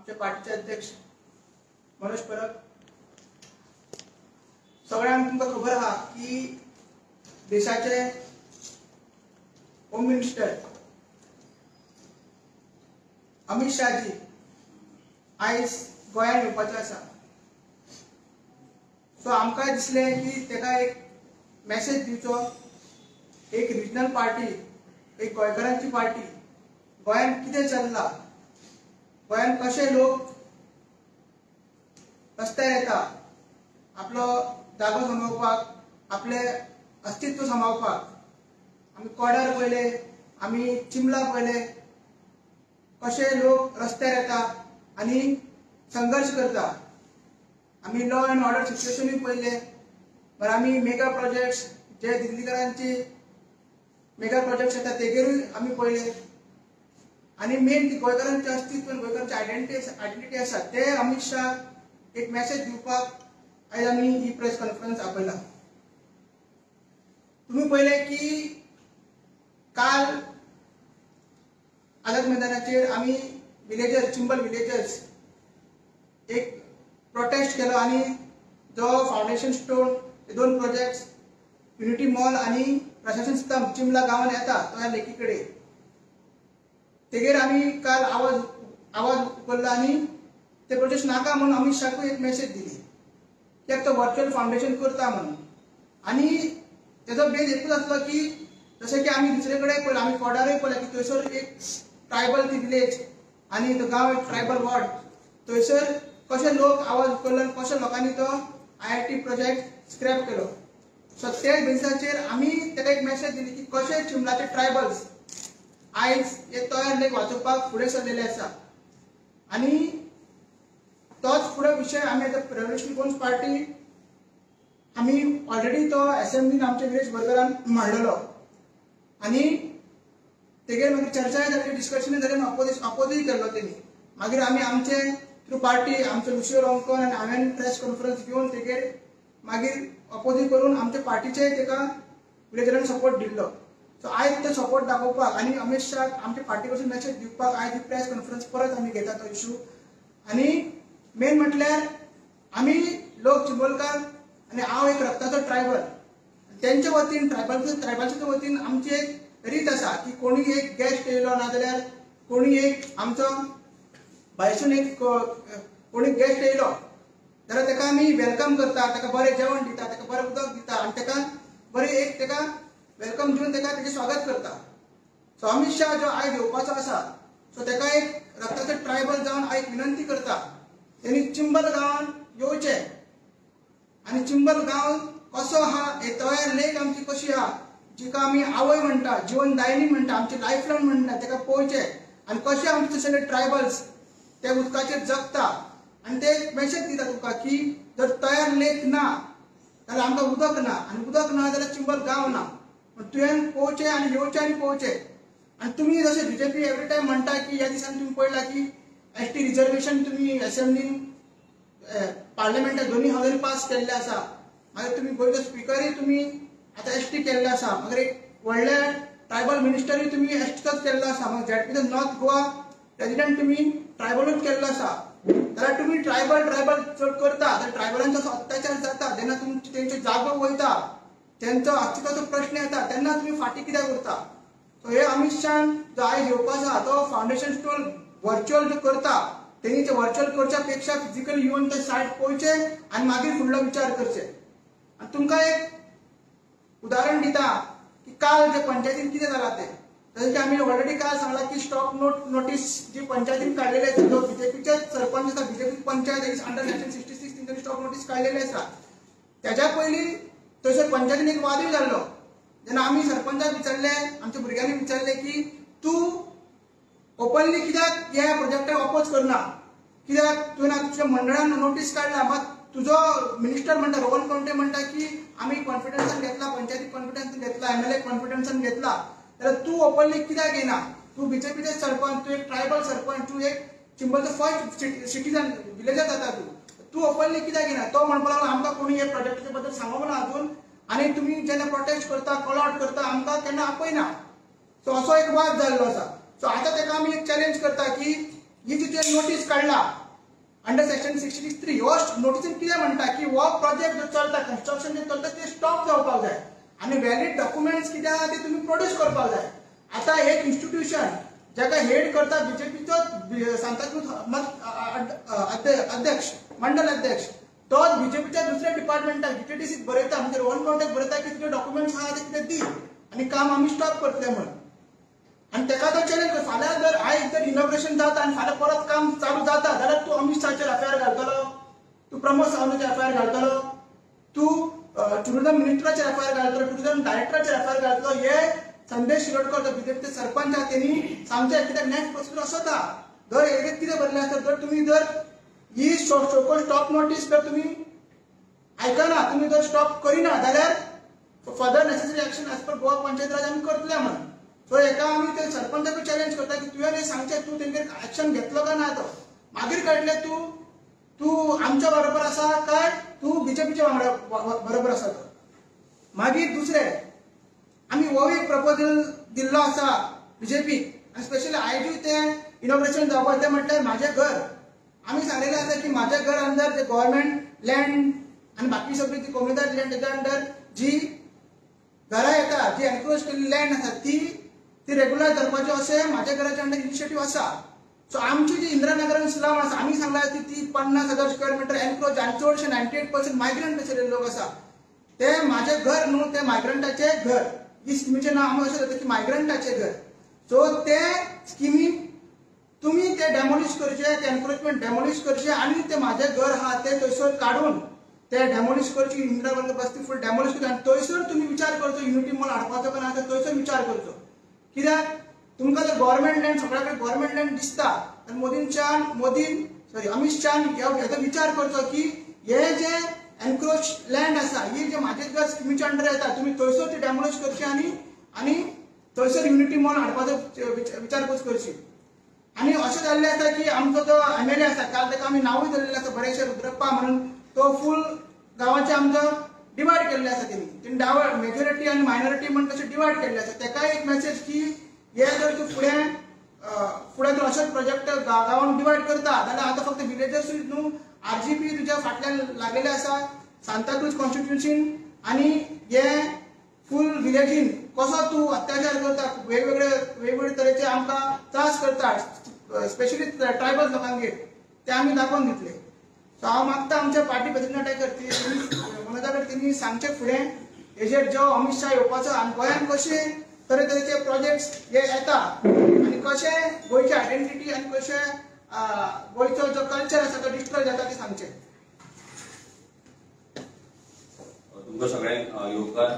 आमच्या पार्टीचे अध्यक्ष मनोज परब, सगळ्यांक तुमकां खबर आहा की देशाचे होम मिनिस्टर अमित शाहजी आयज गोंयांत येवपाचे आसा. सो आमकां दिसलें की ताका एक मॅसेज दिवचो, एक रिजनल पार्टी, एक गोंयकारांची पार्टी, गोंयांत कितें चल्लां, गोंयांत कशे लोक रस्त्यार येता आपलो जागो सांबाळपाक, आपलें अस्तित्व सांबाळपाक. आमी कोडार पळयले, आमी चिमला पळयले, कशे लोक रस्त्यार येता आनी संघर्श करता. आमी लॉ एंड ऑर्डर सिच्युएशनूय पळयले. बरं, आमी मेगा प्रोजेक्ट्स जे दिल्लीकरांची मेगा प्रोजेक्ट्स येता तेगेरूय आमी पळयले. आनी मेन ती गोंयकारांचें अस्तित्व, गोंयकारांची आयडेंटिटी आसा ते अमित शाह एक मॅसेज दिवपाक आयज आमी ही प्रेस कॉन्फरन्स आपयला. तुमी पळयलें की काल आझाद मैदानाचेर आमी विलेजर्स, चिंबल विलेजर्स एक प्रोटेस्ट केलो आनी जो फावंडेशन स्टोन हे दोन प्रोजेक्ट्स युनिटी मॉल आनी प्रशासन स्तंभ चिंबला गांवांत येता तो ह्या लेकी कडेन तेगेर आमी काल आवाज आवाज उखल्लो आनी ते प्रोजेक्ट नाका म्हणून अमित शाहकूय एक मॅसेज दिली की तो वर्च्युअल फावंडेशन करता म्हणून. आनी तेजो बेज एकूच आसलो की जशें की आमी दुसरे कडेन पळयलां, आमी कोडारूय पळयलां की थंयसर एक ट्रायबल ती विलेज आनी तो गांव एक ट्रायबल वॉर्ड, थंयसर कशे लोक आवाज उखल्लो आनी कशे लोकांनी तो IIT project scrap केलो. सो ते बेजिसाचेर आमी ताका एक मॅसेज दिली की कशे चिंबलाचे ट्रायबल्स आयज हे तयार लेक वाचोवपाक फुडें सरलेले आसा. आनी तोच फुडें विशय आमी आतां रेव्होल्युशनरी गोवन्स पार्टी आमी ऑलरेडी तो एसेंब्लीन आमच्या विलेज वर्करान मांडलेलो आनी तेगेर मागीर चर्चाय जाली, डिस्कशनूय जालें, अपोजूय केल्लो तेणी. मागीर आमी आमचे थ्रू पार्टी आमचो लुसियो रोंकन आनी हांवें प्रेस कॉन्फरन्स घेवन तेगेर मागीर अपोजूय करून आमच्या पार्टीचे ताका विलेजरान सपोर्ट दिल्लो. सो आयज तो सपोर्ट दाखोवपाक आनी अमित शाह आमच्या पार्टी कडसून मॅसेज दिवपाक आयज ही प्रेस कॉन्फरन्स परत आमी घेता तो इशू. आनी मेन म्हटल्यार आमी लोक चिंबलकार आनी हांव एक रक्ताचो ट्रायबल, तेंच्या वतीन ट्रायबल्साच्या वतीन आमची एक रीत आसा की कोणी एक गेस्ट येयलो ना जाल्यार कोणी एक आमचो भायसून एक कोणी गेस्ट येयलो जाल्यार ताका आमी welcome करता, ताका बरें जेवण दिता, ताका बरें उदक दिता आनी ताका बरें एक ताका welcome दिवन ताका तेजें स्वागत करता. सो अमित शाह जो आयज येवपाचो आसा सो ताका एक रक्ताचो ट्रायबल जावन आयज विनंती करता तेणी चिंबल गांवान येवचें आनी चिंबल गांव कसो आहा, हे तयार लेक आमची कशी आहा जिका आमी आवय म्हणटा, जिवन दायनी म्हणटा, आमची लायफलायन म्हणटा, ताका पळोवचें आनी कशे आमचे सगळे ट्रायबल्स ते उदकाचेर जगता आनी ते मॅसेज दिता तुका की जर तयार लेक ना जाल्यार आमकां उदक ना आनी उदक ना जाल्यार चिंबल गांव ना. पूण तुवें पळोवचें आनी येवचें आनी पळोवचें. आनी तुमी जशें बीजेपी एवरी टायम म्हणटा की ह्या दिसांनी तुमी पळयलां की एसटी रिजर्वेशन तुमी एसेंब्लीन पार्लमेंटात दोनूय हावजांनी पास केल्लें आसा, मागीर तुमी गोंयचो स्पिकरूय तुमी आतां एसटी केल्लें आसा, मागीर एक व्हडले ट्रायबल मिनिस्टरूय तुमी एसटीचोच केल्लो आसा, मागीर झेडपीचो नॉर्थ गोवा प्रेजिडेंट तुमी ट्रायबलूच केल्लो आसा. जाल्यार तुमी ट्रायबल ट्रायबल चड करता जाल्यार ट्रायबलांचो असो अत्याचार जाता जेन्ना तुमचे तेंचो जागो वयता, तेंचो अस्तित्वाचो प्रश्न येता तेन्ना तुमी फाटीं कित्याक उरता. सो हे अमित शाहन जो आयज येवपाचो आसा तो फावंडेशन स्टोन वर्च्युअल जो करता तेणी ते वर्च्युअल करच्या पेक्षा फिजिकली येवन ते सायट पळोवचें आनी मागीर फुडलो विचार करचे. आनी तुमकां एक उदाहरण दिता की काल जे पंचायतीन कितें जालां तें, जशें की आमी ऑलरेडी काल सांगलां की स्टॉप नोटीस जी पंचायतीन काडलेली आसा, जो बीजेपीचे सरपंच आसा, बीजेपी पंचायत अंडर 1966 तेंच्यांनी स्टॉप नोटीस काडलेली आसा. तेज्या पयलीं थंयसर पंचायतीन एक वादूय जाल्लो जेन्ना आमी सरपंचाक विचारलें, आमच्या भुरग्यांनी विचारलें की तूं ओपनली कित्याक ह्या प्रोजेक्टाक अपोज करना, कित्याक तुवें आतां तुज्या मंडळान नोटीस काडला, मात तुजो मिनिस्टर म्हणटा, रोहन खंवटे म्हणटा की आमी कॉन्फिडन्सान घेतला, पंचायती कॉन्फिडन्सान घेतला, एमएलए कॉन्फिडन्सान घेतला, जाल्यार तूं ओपनली कित्याक येना? तूं बीजेपीचे सरपंच, तूं एक ट्रायबल सरपंच, तूं एक चिंबलचो फर्स्ट सिटीजन विलेजर जाता, तूं तूं ओपनली कित्याक येना? तो म्हणपाक लागलो आमकां कोणी हे प्रोजेक्टाच्या बद्दल सांगूंक ना अजून आनी तुमी जेन्ना प्रोटेस्ट करता, कॉल आउट करता, आमकां केन्ना आपयना. सो असो एक वाद जाल्लो आसा. सो आतां ताका आमी एक चॅलेंज करता की ही जी तुवें नोटीस काडला अंडर सेक्शन 66(3), हो नोटीसीन कितें म्हणटा की हो प्रोजेक्ट जो चलता, कन्स्ट्रक्शन जे चलता ते स्टॉप जावपाक जाय आनी व्हॅलीड डॉक्युमेंट्स कितें आहा ते तुमी प्रोड्यूस करपाक जाय. आतां एक इन्स्टिट्यूशन जाका हेड करता बीजेपीचो सांताक्रूज अध्यक्ष, मंडल अध्यक्ष, तो बीजेपीच्या दुसऱ्या डिपार्टमेंटाक जीटीडीसीक बरयता, म्हणजे रोहन खंवटेक बरयता की तुजे डॉक्युमेंट्स आहा ते कितें दी आनी काम आमी स्टॉप करतले म्हणून. आनी तेका तो चॅलेंज कर, फाल्यां जर आयज जर इनॉग्रेशन जाता आनी फाल्यां परत काम चालू जाता जाल्यार तूं अमीत शाहचेर एफआयआर घालतलो, तूं प्रमोद सावंताचेर एफआयआर घालतलो, तूं टुरिझम मिनिस्टराचेर एफआयआर घालतलो, टुरिझम डायरेक्टराचेर एफआयआर घालतलो. हे संदेश शिरोडकर जो बीजेपीचे सरपंच आहा तेणी सांगचें, कित्याक नेक्स्ट प्रोसिजर असो जाता. जर हेजेर कितें बरयलें आसता, जर तुमी जर ही शोको स्टॉप नोटीस जर तुमी आयकना, तुमी जर स्टॉप करिना जाल्यार further necessary action as per Goa Panchayat Raj आमी करतले म्हणून. सो हेका आमी ते सरपंचाकूय चॅलेंज करता की तुवें हें सांगचें, तूं तेंगेर एक्शन घेतलो काय ना तो मागीर कळटलें तूं तूं आमच्या बरोबर आसा काय तूं बीजेपीच्या वांगडा बरोबर आसा तो. मागीर दुसरें आमी हो एक प्रपोजल दिल्लो आसा बीजेपीक आनी स्पेशली आयजूय तें इनॉग्रेशन जावपाचें तें म्हटल्यार म्हाजें घर. आमी सांगलेलें आसा की म्हाजें घर अंडर जे गव्हर्मेंट लँड आनी बाकी सगळी ती कोमुनिदाद लँड तेच्या अंडर जी घरां येता, जी एनक्रोच केल्ली लँड आसा ती ती रेग्युलर करपाचें अशें म्हाज्या घराच्या अंडर इनिशिएटीव आसा. सो आमची जी इंदिरानगरान स्लम आसा, आमी सांगला की ती 50,000 स्क्वेअर मिटर एनक्रोच आनी चडशे 98% मायग्रंट आशिल्ले लोक आसा. ते म्हाजें घर न्हू, ते मायग्रंटाचें घर. ही स्किमीचें नांव आमी अशें जाता की मायग्रंटाचें घर. सो ते स्किमी तुमी ते डेमोलिश करचे, ते एनक्रोचमेंट डेमोलिश करचे आनी ते म्हाजें घर आहा ते थंयसर काडून ते डेमोलिश करची, इंदिरा बस्ती फूल डेमोलिश करची आनी थंयसर तुमी विचार करचो युनिटी मॉल हाडपाचो काय ना थंयसर विचार करचो. कित्याक तुमकां जर गव्हर्मेंट लँड सगळ्या कडेन गव्हर्मेंट लँड दिसता आनी अमीत शाहन हेजो विचार करचो की हे जे एनक्रोच लँड आसा ही जे म्हाजें घर स्किमीच्या अंडर येता तुमी थंयसर ती डेमोलिश करची आनी आनी थंयसर युनिटी मॉल हाडपाचो विचारपूस करची. आनी अशें जाल्लें आसा की आमचो जो एमएलए आसा, काल ताका आमी नांवूय धरलेलें आसा बरेचशे रुद्रप्पा म्हणून, तो फूल गांवाचे आमचो डिवायड केल्ले आसा तेणी, तेणी डावड मेजॉरिटी आनी मायनॉरिटी म्हण तशें डिवायड केल्लें आसा. तेकाय एक मॅसेज की हे जर तूं फुडें फुडें तूं अशेंच प्रोजेक्ट गांवान डिवायड करता जाल्यार आतां फक्त विलेजर्सूच न्हू आरजीपी तुज्या फाटल्यान लागलेले आसा, सांताक्रूज कॉन्स्टिट्युन्सीन आनी हे फूल विलेजीन कसो तूं अत्याचार करता, वेगवेगळे वेगवेगळे तरेचे आमकां त्रास करता, स्पेशली ट्रायबल लोकांगेर, ते आमी दाखोवन दितले. सो हांव मागता आमच्या पार्टी प्रेसिडेंटा खातीर मनोजा कडेन तेणी सांगचें फुडें हेजेर जो अमीत शाह येवपाचो आनी गोंयांत कशे तरेतरेचे प्रोजेक्ट्स हे येता आनी कशे गोंयची आयडेंटिटी आनी कशे गोंयचो जो कल्चर आसा तो डिस्ट्रॉय जाता ते सांगचें. तुमकां सगळ्यांक येवकार.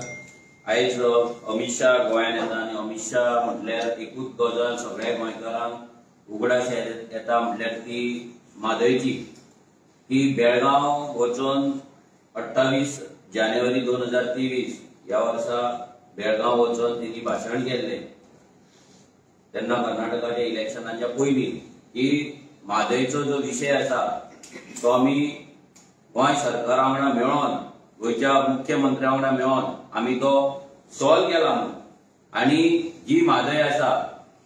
आयज अमीत शाह गोंयांत येता आनी अमीत शाह म्हटल्यार एकूच गजाल सगळ्या गोंयकारांक उगडास येता म्हटल्यार ती म्हादयची, की बेळगांव वचून 28 जानेवारी 2023 ह्या वर्सा बेळगांव वचून तेणी भाशण केल्लें तेन्ना कर्नाटकाच्या इलेक्शनाच्या पयलीं, की म्हादयचो जो विशय आसा तो आमी गोंय सरकारा वांगडा मेळोन, गोंयच्या मुख्यमंत्र्या वांगडा मेळोन आमी तो सॉल्व केला म्हणून. आनी जी म्हादय आसा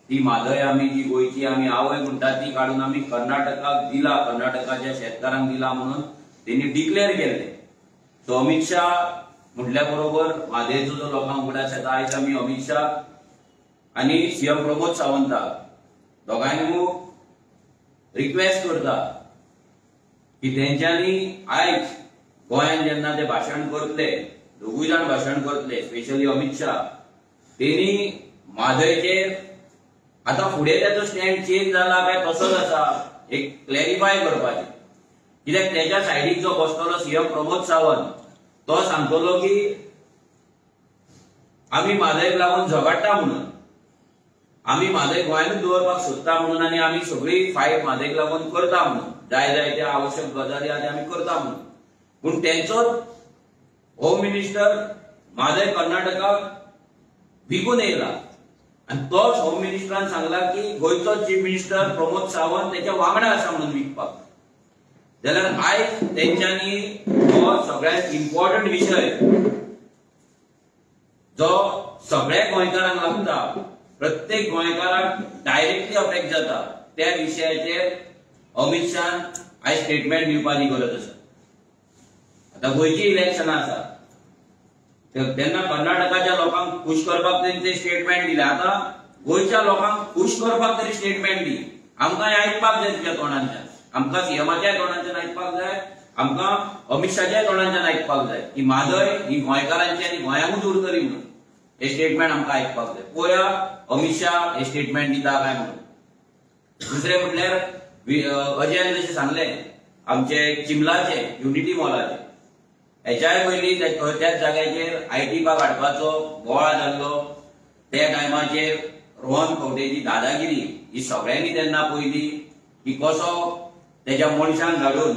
ती म्हादय आमी जी गोंयची आमी आवय म्हणटा ती काडून आमी कर्नाटकाक दिला, कर्नाटकाच्या शेतकारांक दिला म्हणून तेणी डिक्लेअर केल्लें. सो अमीत शाह म्हटल्या बरोबर म्हादयचो जो लोकांक उगडास येता, आयज आमी अमीत शाह आनी सीएम प्रमोद सावंताक दोगांयकूय रिक्वेस्ट करता की तेंच्यांनी आयज गोंयांत जेन्ना ते भाशण करतले, दोगूय जाण भाशण करतले, स्पेशली अमीत शाह, तेणी म्हादयचेर आतां फुडें तेचो स्टँड चेंज जाला काय तसोच आसा एक क्लॅरिफाय करपाचें. कित्याक तेच्या सायडीक जो बसतलो सीएम प्रमोद सावंत तो सांगतलो की आमी म्हादयक लागून झगडटा म्हणून, आमी म्हादय गोंयांतूच दवरपाक सोदता म्हणून आनी आमी सगळी फायट म्हादयक लागून करता म्हणून, जाय जाय त्या आवश्यक गजाली आहा ते आमी करता म्हणून. पूण तेंचोच होम मिनिस्टर म्हादय कर्नाटकाक विकून येयला आनी तोच होम मिनिस्टरान सांगला की गोंयचो चीफ मिनिस्टर प्रमोद सावंत तेच्या वांगडा आसा म्हणून विकपाक. जाल्यार आयज तेंच्यांनी हो सगळ्यांत इम्पॉर्टंट विशय जो सगळ्या गोंयकारांक लागता, प्रत्येक गोंयकाराक डायरेक्टली अफेक्ट जाता, त्या विशयाचेर अमित शान आयज स्टेटमेंट दिवपाची गरज आसा. आतां गोंयची इलेक्शनां आसा तेन्ना कर्नाटकाच्या लोकांक खूश करपाक तेणी ते स्टेटमेंट दिलें. आतां गोंयच्या लोकांक खूश करपाक तरी स्टेटमेंट दी. आमकां हें आयकपाक जाय तुज्या तोंडांच्यान, आमकां सीएमाच्याय तोंडांच्यान आयकपाक जाय, आमकां अमित शाच्याय तोंडांच्यान आयकपाक जाय की म्हादय ही गोंयकारांची आनी गोंयांकूच उरतली म्हणून हे स्टेटमेंट आमकां आयकपाक जाय. पळोवया अमित शाह हे स्टेटमेंट दिता काय म्हणून. दुसरें म्हटल्यार अजयान जशें सांगलें आमचे चिमलाचे युनिटी मॉलाचे हेच्याय पयलीं त्याच जाग्याचेर IT park हाडपाचो बोवाळ जाल्लो. त्या टायमाचेर रोहन खंवटेची दादागिरी ही सगळ्यांनी तेन्ना पयली की कसो तेच्या मनशांक धाडून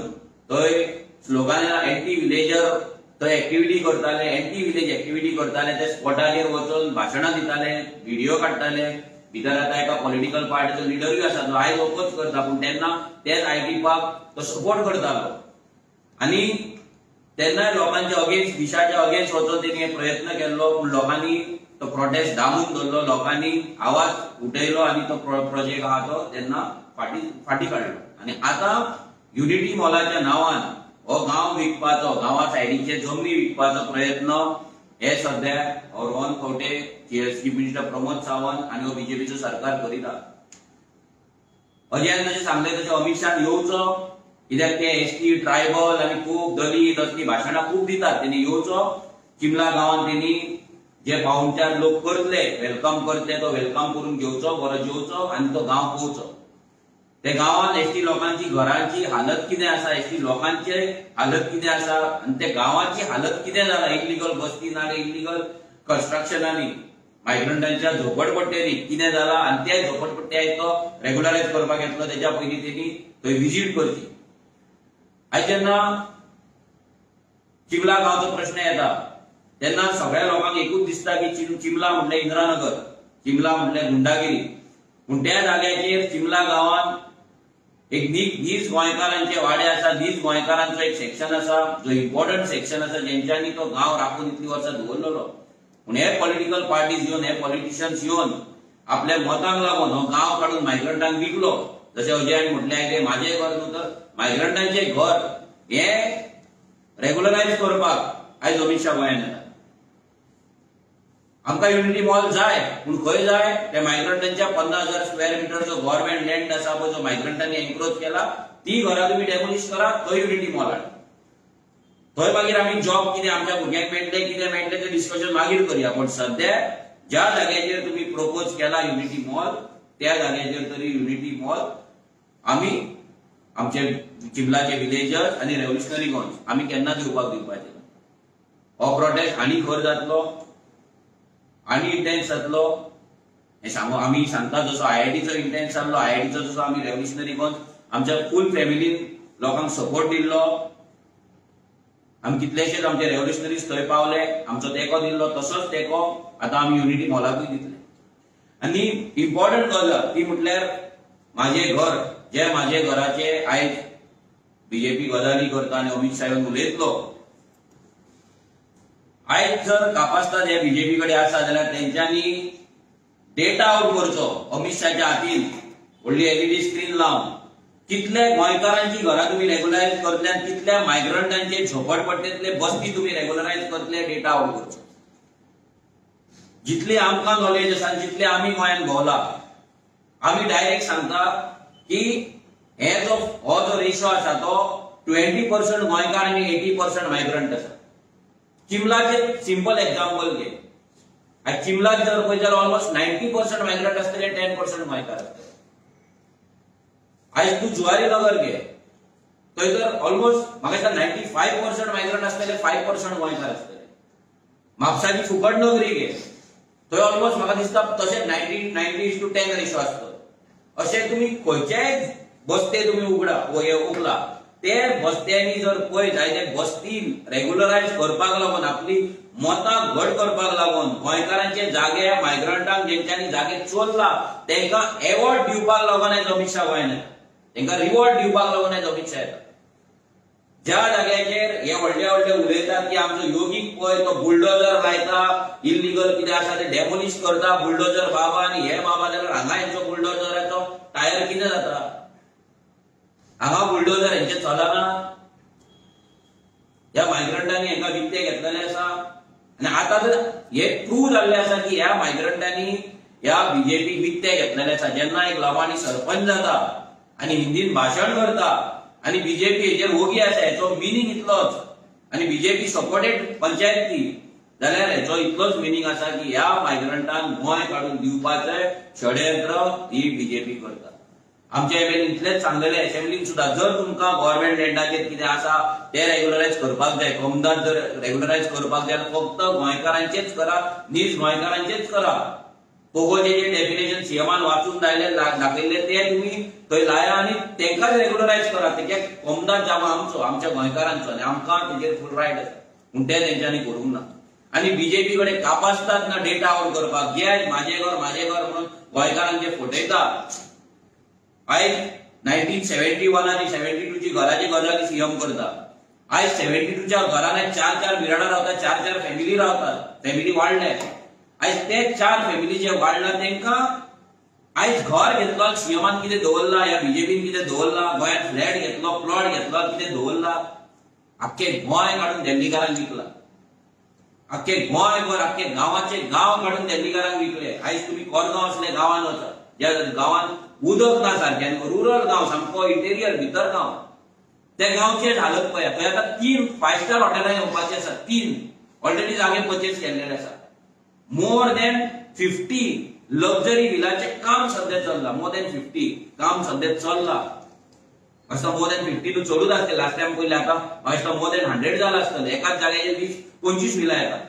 थंय स्लोगना एंटी विलेजर थंय एक्टिविटी करताले, एंटी विलेज एक्टिविटी करताले, ते स्पॉटाचेर वचून भाशणां दिताले, व्हिडिओ काडटाले. भितर आतां एका पॉलिटिकल पार्टीचो लिडरूय आसा जो आयज ओपोज करता, पूण तेन्ना तेच IT park तो सपोर्ट करतालो आनी तेन्नाय लोकांच्या अगेन्स्ट, दिशाच्या अगेन्स्ट वचून तेणी प्रयत्न केल्लो, पूण लोकांनी तो प्रोटेस्ट दामून धरलो, लोकांनी आवाज उठयलो आनी तो प्रोजेक्ट आहा तो तेन्ना फाटी काडलो. आनी आतां युनिटी मॉलाच्या नांवान हो गांव विकपाचो, गांवा सायडीचे जमनी विकपाचो प्रयत्न हे सध्या रोहन खंवटे, चीफ मिनिस्टर प्रमोद सावंत आनी हो बीजेपीचो सरकार करीता. अजयान जशें सांगलें तशें अमित शाह येवचो, कित्याक ते एसटी ट्रायबल आनी खूब दलीत असली भाशणां खूब दितात. तेणी येवचो चिमला गांवांत, तेणी जे पाहुणचार लोक करतले, welcome करतले, तो welcome करून घेवचो, बरो जेवचो आनी तो गांव पळोवचो. ते गांवांत एसटी लोकांची घरांची हालत कितें आसा, एसटी लोकांची हालत कितें आसा आनी ते गांवाची हालत कितें जाला, इलिगल बस्ती ना इलिगल कन्स्ट्रक्शनांनी मायग्रंटांच्या झोपडपट्ट्यांनी कितें जाला आनी ते झोपडपट्टे तो रेगुलरायज करपाक येतलो तेच्या पयलीं तेणी थंय विजीट करची. आयज जेन्ना चिमला गांवचो प्रश्न येता तेन्ना सगळ्या लोकांक एकूच दिसता की चिमला म्हटल्यार इंदिरानगर, चिमला म्हटल्यार गुंडागिरी. पूण त्या जाग्याचेर चिमला गांवांत एक नीज गोंयकारांचे वाडे आसा, नीज गोंयकारांचो एक सेक्शन आसा जो इम्पॉर्टंट सेक्शन आसा, जेंच्यांनी तो गांव राखून इतली वर्सां दवरलेलो. पूण हे पॉलिटिकल पार्टीज येवन, हे पॉलिटिशियन्स येवन आपल्या मतांक लागून हो गांव काडून मायग्रंटांक विकलो. जशें अजयान म्हटलें ते म्हाजें घर न्हू तर मायग्रंटांचें घर हें रेगुलरायज करपाक आयज अमित शाह गोंयांत येता. आमकां युनिटी मॉल जाय, पूण खंय जाय? त्या मायग्रंटांच्या 50,000 स्क्वेअर मिटर जो गव्हर्मेंट लँड आसा पळय, जो मायग्रंटांनी एन्क्रोच केला, ती घरां तुमी डेमोलिश करा, थंय युनिटी मॉल हाड. थंय मागीर आमी जॉब कितें आमच्या भुरग्यांक मेळटलें कितें मेळटलें तें डिस्कशन मागीर करुया. पूण सद्या ज्या जाग्याचेर तुमी प्रपोज केला युनिटी मॉल, त्या जाग्याचेर तरी युनिटी मॉल आमी आमचे चिमलाचे विलेजर्स आनी रेव्होल्युशनरी गोंस आमी केन्ना दिवपाक दिवपाचे. हो प्रोटेस्ट आनी खर जातलो आनी इंटेन्स जातलो हें सांगू आमी सांगता. जसो आयआयटीचो इंटेन्स जाल्लो, आयआयटीचो जसो आमी रेव्होल्युशनरी गोंस आमच्या फूल फॅमिलीन लोकांक सपोर्ट दिल्लो, आमी कितलेशेच आमचे रेव्होल्युशनरीज थंय पावले, आमचो तेंको दिल्लो, तसोच तेंको आतां आमी युनिटी मॉलाकूय दितले. आनी इम्पॉर्टंट गजाल ती म्हटल्यार म्हाजें घर, जे म्हाजे घराचे आयज बीजेपी गजाली करता आनी अमित शाह येवन उलयतलो. आयज जर कापास्ताद हे बीजेपी कडेन आसा जाल्यार तेंच्यांनी डेटा आउट करचो अमित शाहच्या हातीन, व्हडली एलईडी स्क्रीन लावन कितले गोंयकारांची घरां तुमी रेगुलरायज करतले आनी कितल्या मायग्रंटांचे झोपडपट्टेंतले बस्ती तुमी रेगुलरायज करतले, डेटा आउट करचो. जितली आमकां नॉलेज आसा, जितले आमी गोंयांत भोंवला, आमी डायरेक्ट सांगता की हे जो हो जो रेशो आसा तो 20% गोंयकार आनी 80% मायग्रंट आसा. चिमलाचे सिंपल एक्झाम्पल घे, आनी चिमलाक जर पळयत जाल्यार ऑलमोस्ट 90% मायग्रंट आसतले, 10% गोंयकार आसतले. आयज तूं जुवारी नगर घे, थंय तर ऑलमोस्ट म्हाका दिसता 95% मायग्रंट आसतले, 5% गोंयकार आसतले. म्हापसाची फुकट नगरी घे, थंय ऑलमोस्ट म्हाका दिसता तशें 90:10 रेशो आसतलो. अशें तुमी खंयच्याय बस्ते तुमी उगडा उगला ते बस्त्यांनी जर पळयत जायत बस्ती रेगुलरायज करपाक लागून, आपली मतां घट करपाक लागून गोंयकारांचे जागे मायग्रंटांक जेंच्यांनी जागे चोरला तांकां एवॉर्ड दिवपाक लागून आयज अमित शाह गोंयांत येता, तांकां रिवॉर्ड दिवपाक लागून आयज अमित शाह येता. ज्या जाग्याचेर हे व्हडले व्हडले उलयतात की आमचो योगीक पळय तो बुलडोजर लायता, इल्लिगल कितें आसा ते डेमोलिश करता, बुलडोजर बाबा आनी हे बाबा, जाल्यार हांगा हेंचो बुलडोजराचो टायर कितें जाता? हांगा बुलडोजर हेंचे चलना. ह्या मायग्रंटांनी हेंकां विकते घेतलेले आसा आनी आतां तर हे प्रूव जाल्ले आसा की ह्या मायग्रंटांनी ह्या बीजेपीक विकते घेतलेले आसा. जेन्ना एक लवाणी सरपंच जाता आनी हिंदीन भाशण करता आनी बीजेपी हेचेर ओगी आसा, हेचो मिनींग इतलोच, आनी बीजेपी सपोर्टेड पंचायत ती, जाल्यार हेचो इतलोच मिनींग आसा की ह्या मायग्रंटांक गोंय काडून दिवपाचें षडयंत्र ही बीजेपी करता. आमच्या एमएलए इतलेच सांगलेले असेंब्लीन सुद्धा, जर तुमकां गव्हर्मेंट लँडाचेर कितें आसा ते रेग्युलरायज करपाक जाय, कमदार जर रेग्युलरायज करपाक जाय फक्त गोंयकारांचेच करा, नीज गोंयकारांचेच करा. पोगोचे जे डेफिनेशन सीएमान वाचून दाखयल्ले ते तुमी थंय लाया आनी तेंकाच रेग्युलरायज करा. तेजे कमदार जागो आमचो, आमच्या गोंयकारांचो, आनी आमकां तेजेर फूल रायट आसा, पूण ते तेंच्यांनी करूंक ना. आनी बीजेपी कडेन कापासतात ना डेटा आवट करपाक, जे माझे घर माझे घर म्हणून गोंयकारांचे फटयता. आयज 1971 आनी 72 ची घराची गजाली सीएम करता. आयज 72च्या घरान 4-4 बिराडां रावतात, 4-4 फॅमिली रावतात, फॅमिली वाडले. आयज ते 4 फॅमिली जे वाडला तेंकां आयज घर घेतलो सीएमान कितें दवरला, ह्या बीजेपीन कितें दवरला, गोंयांत फ्लॅट घेतलो, प्लॉट घेतलो, कितें दवरला. आख्खे गोंय काडून दिल्लीकारांक विकला, आख्खे गोंयभर आख्खे गांवाचे गांव काडून दिल्लीकारांक विकले. आयज तुमी कोरगांव असले गांवांत वचात, ज्या गांवांत उदक ना सारकें, रुरल गांव, सामको इंटेरियर भितर गांव, त्या गांवचे हालत पळया. थंय आतां 3 5 स्टार हॉटेलां येवपाची आसा, 3 ऑलरेडी जागे पर्चेस केल्लेले आसा. मोर दॅन 50 लक्झरी विलाचें काम सध्या चल्लां, मोर दॅन 50 काम सध्या चल्लां. असो मोर दॅन 50 चडूच आसतलें, लास्ट टायम पयलें, आतां म्हाका मोर दॅन 100 जालां आसतलें. एकाच जाग्याचेर 20-25 विलां येतात.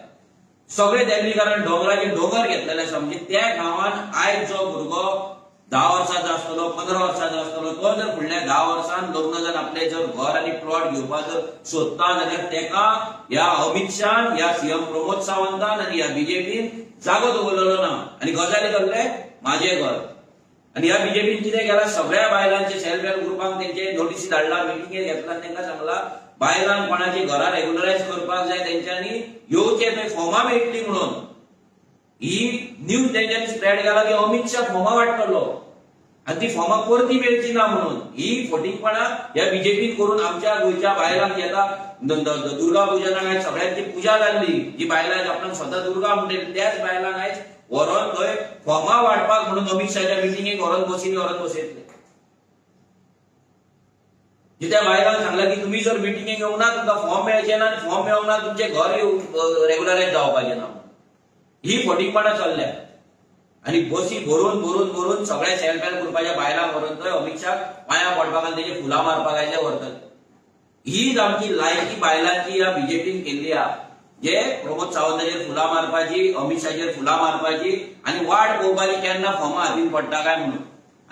सगळे दिल्लीकारान दोंगराचे दोंगर घेतलेले आसा. म्हणजे त्या गांवांत आयज जो भुरगो 10 वर्सांचो आसतलो, 15 वर्सांचो आसतलो, तो जर फुडल्या 10 वर्सान लग्न जावन आपले जर घर आनी प्लॉट घेवपाक जर सोदता जाल्यार तेका ह्या अमित शान, ह्या सीएम प्रमोद सावंतान आनी ह्या बीजेपीन जागो दवरलेलो ना. आनी गजाली करले माझे घर. आनी ह्या बीजेपीन कितें केलां, सगळ्या बायलांचे सेल्फ हेल्प ग्रुपांक तेंचे नोटीसी धाडला, मिटिंगेर घेतला, तेंकां सांगला बायलांक कोणाची घरां रेग्युलरायज करपाक जाय तेंच्यांनी येवचें, थंय फॉर्मां मेळटली म्हणून. ही न्यूज तेंच्यांनी स्प्रेड केला की अमित शाह फॉर्मां वाडटलो आनी ती फॉर्मां परती मेळची ना म्हणून. ही फटींगपणां ह्या बीजेपीन करून आमच्या गोंयच्या बायलांक येता. दुर्गा पुजनाक आयज सगळ्यांची पुजा जाल्ली, जी बायलां आपणाक स्वता दुर्गा म्हणटली त्याच बायलांक आयज व्हरोन थंय फॉर्मां वाडपाक म्हणून अमित शाहच्या मिटिंगेक व्हरोन बसींनी व्हरोन बसयतले. जित्या बायलांक सांगला की तुमी जर मिटिंगेक येवंक ना तुमकां फॉर्म मेळचें ना, आनी फॉर्म मेळोंक ना तुमचें घर रेग्युलरायज जावपाचें ना. ही फटींगपणां चल्ल्या. आनी बसी भरून भरून भरून सगळ्या सेल्फ हेल्प ग्रुपाच्या बायलांक व्हरून थंय अमित शाह पांयां पडपाक आनी तेजे फुलां मारपाक आयले व्हरतले. हीच आमची लायकी बायलांची ह्या बीजेपीन केल्ली आहा, जे प्रमोद सावंताचेर फुलां मारपाची, अमित शाहाचेर फुलां मारपाची आनी वाट पळोवपाची केन्ना फॉर्मां हातीन पडटा काय म्हणून.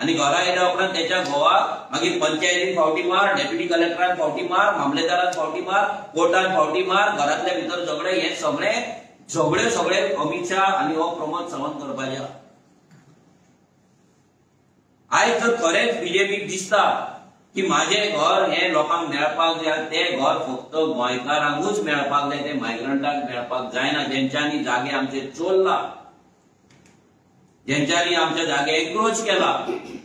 आनी घरा येयल्या उपरांत तेच्या घोवाक मागीर पंचायतीन फावटी मार, डेप्युटी कलेक्टरान फावटी मार, मामलेदारान फावटी मार, कोर्टान फावटी मार, घरांतल्या भितर झगडे, हे सगळे झगडे सगळे अमित शाह आनी हो प्रमोद सावंत करपाचे. आयज जर खरेंच बीजेपीक दिसता की माझें घर हें लोकांक मेळपाक जाय, तें घर फक्त गोंयकारांकूच मेळपाक जाय, तें मायग्रंटांक मेळपाक जायना, जेंच्यांनी जागे आमचे चोरला, जेंच्यांनी आमच्या जागे एन्क्रोच केला,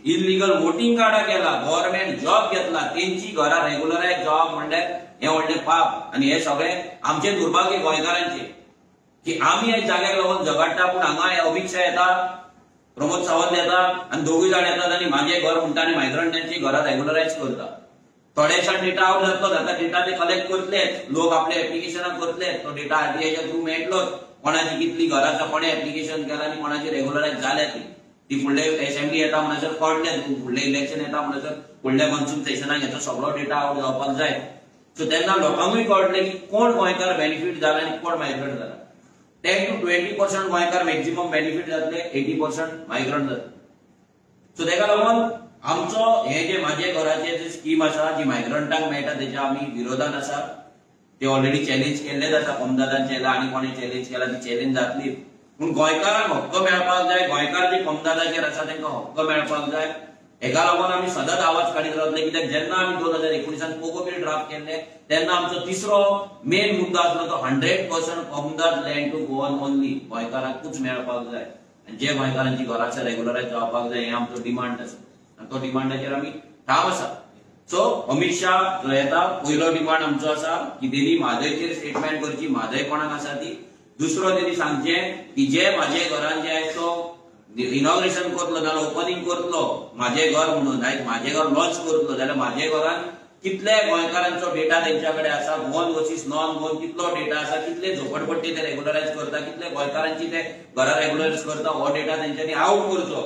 इल्लिगल वोटींग कार्डां केला, गव्हर्मेंट जॉब घेतला, तेंची घरां रेग्युलरायज जॉब म्हणल्यार हें व्हडलें पाप. आनी हें सगळें आमचें दुर्भाग्य गोंयकारांचें की आमी ह्या जाग्याक लागून झगडटा, पूण हांगा अमित शाह येता, प्रमोद सावंत येता आनी दोगूय जाण येतात आनी माझें घर म्हणटा आनी मायग्रंटांची घरां रेग्युलरायज करता. थोडेशा डेटा आवट जातलो, आतां डेटा ते कलेक्ट करतलेच, लोक आपले एप्लिकेशनां करतले, तो डेटा आरटीआयच्या थ्रू मेळटलोच, कोणाची कितली घरां आसा, कोणें एप्लिकेशन केलां आनी कोणाची रेग्युलरायज जाल्या ती फुडले एसेंब्ली येता म्हणसर कळटलें, फुडलें इलेक्शन येता म्हणसर फुडल्या मॉन्सून सेशनाक हेचो सगळो डेटा आवट जावपाक जाय. सो तेन्ना लोकांकूय कळटलें की कोण गोंयकार बेनिफीट जाला आनी कोण मायग्रंट जाला. 10 to 20% गोंयकार मॅक्झिमम बेनिफीट जातले, 80% मायग्रंट जातले. सो तेका लागून आमचो हे जे माझे घराचे जे स्कीम आसा जी मायग्रंटांक मेळटा तेच्या आमी विरोधान आसा. ते ऑलरेडी चॅलेंज केल्लेच आसा, कोमदादान केला आनी कोणें चॅलेंज केला ती चॅलेंज जातली, पूण गोंयकारांक हक्क मेळपाक जाय. गोंयकार जे कोमदादाचेर आसा तेंकां हक्क मेळपाक जाय. हेका लागून आमी सदांच आवाज काडीत रावतले, कित्याक जेन्ना आमी 2019 पोगो बील ड्राफ्ट केल्ले तेन्ना आमचो तिसरो मेन मुद्दो आसलो तो 100% comunidade land to Goan only, गोंयकारांकूच मेळपाक जाय आनी जे गोंयकारांची घरां आसा रेगुलरायज जावपाक जाय, हें आमचो डिमांड आसा आनी तो डिमांडाचेर आमी ठाम आसा. सो अमित शाह जो येता पयलो डिमांड आमचो आसा की तेणी म्हादयचेर स्टेटमेंट करची, म्हादय कोणाक आसा ती. दुसरो तेणी सांगचें की जे म्हाजे घरान जे आयज तो इनॉग्रेशन करतलो जाल्यार ओपनिंग करतलो म्हाजें घर म्हणून, आयज म्हाजें घर लॉन्च करतलो जाल्यार म्हाजे घरान कितले गोंयकारांचो डेटा तेंच्या कडेन आसा, गोवन वर्सीस नॉन गोवन कितलो डेटा आसा, कितले झोपडपट्टी ते रेगुलरायज करता, कितले गोंयकारांची ते घरां रेगुलरायज करता, हो डेटा तेंच्यांनी आवट करचो.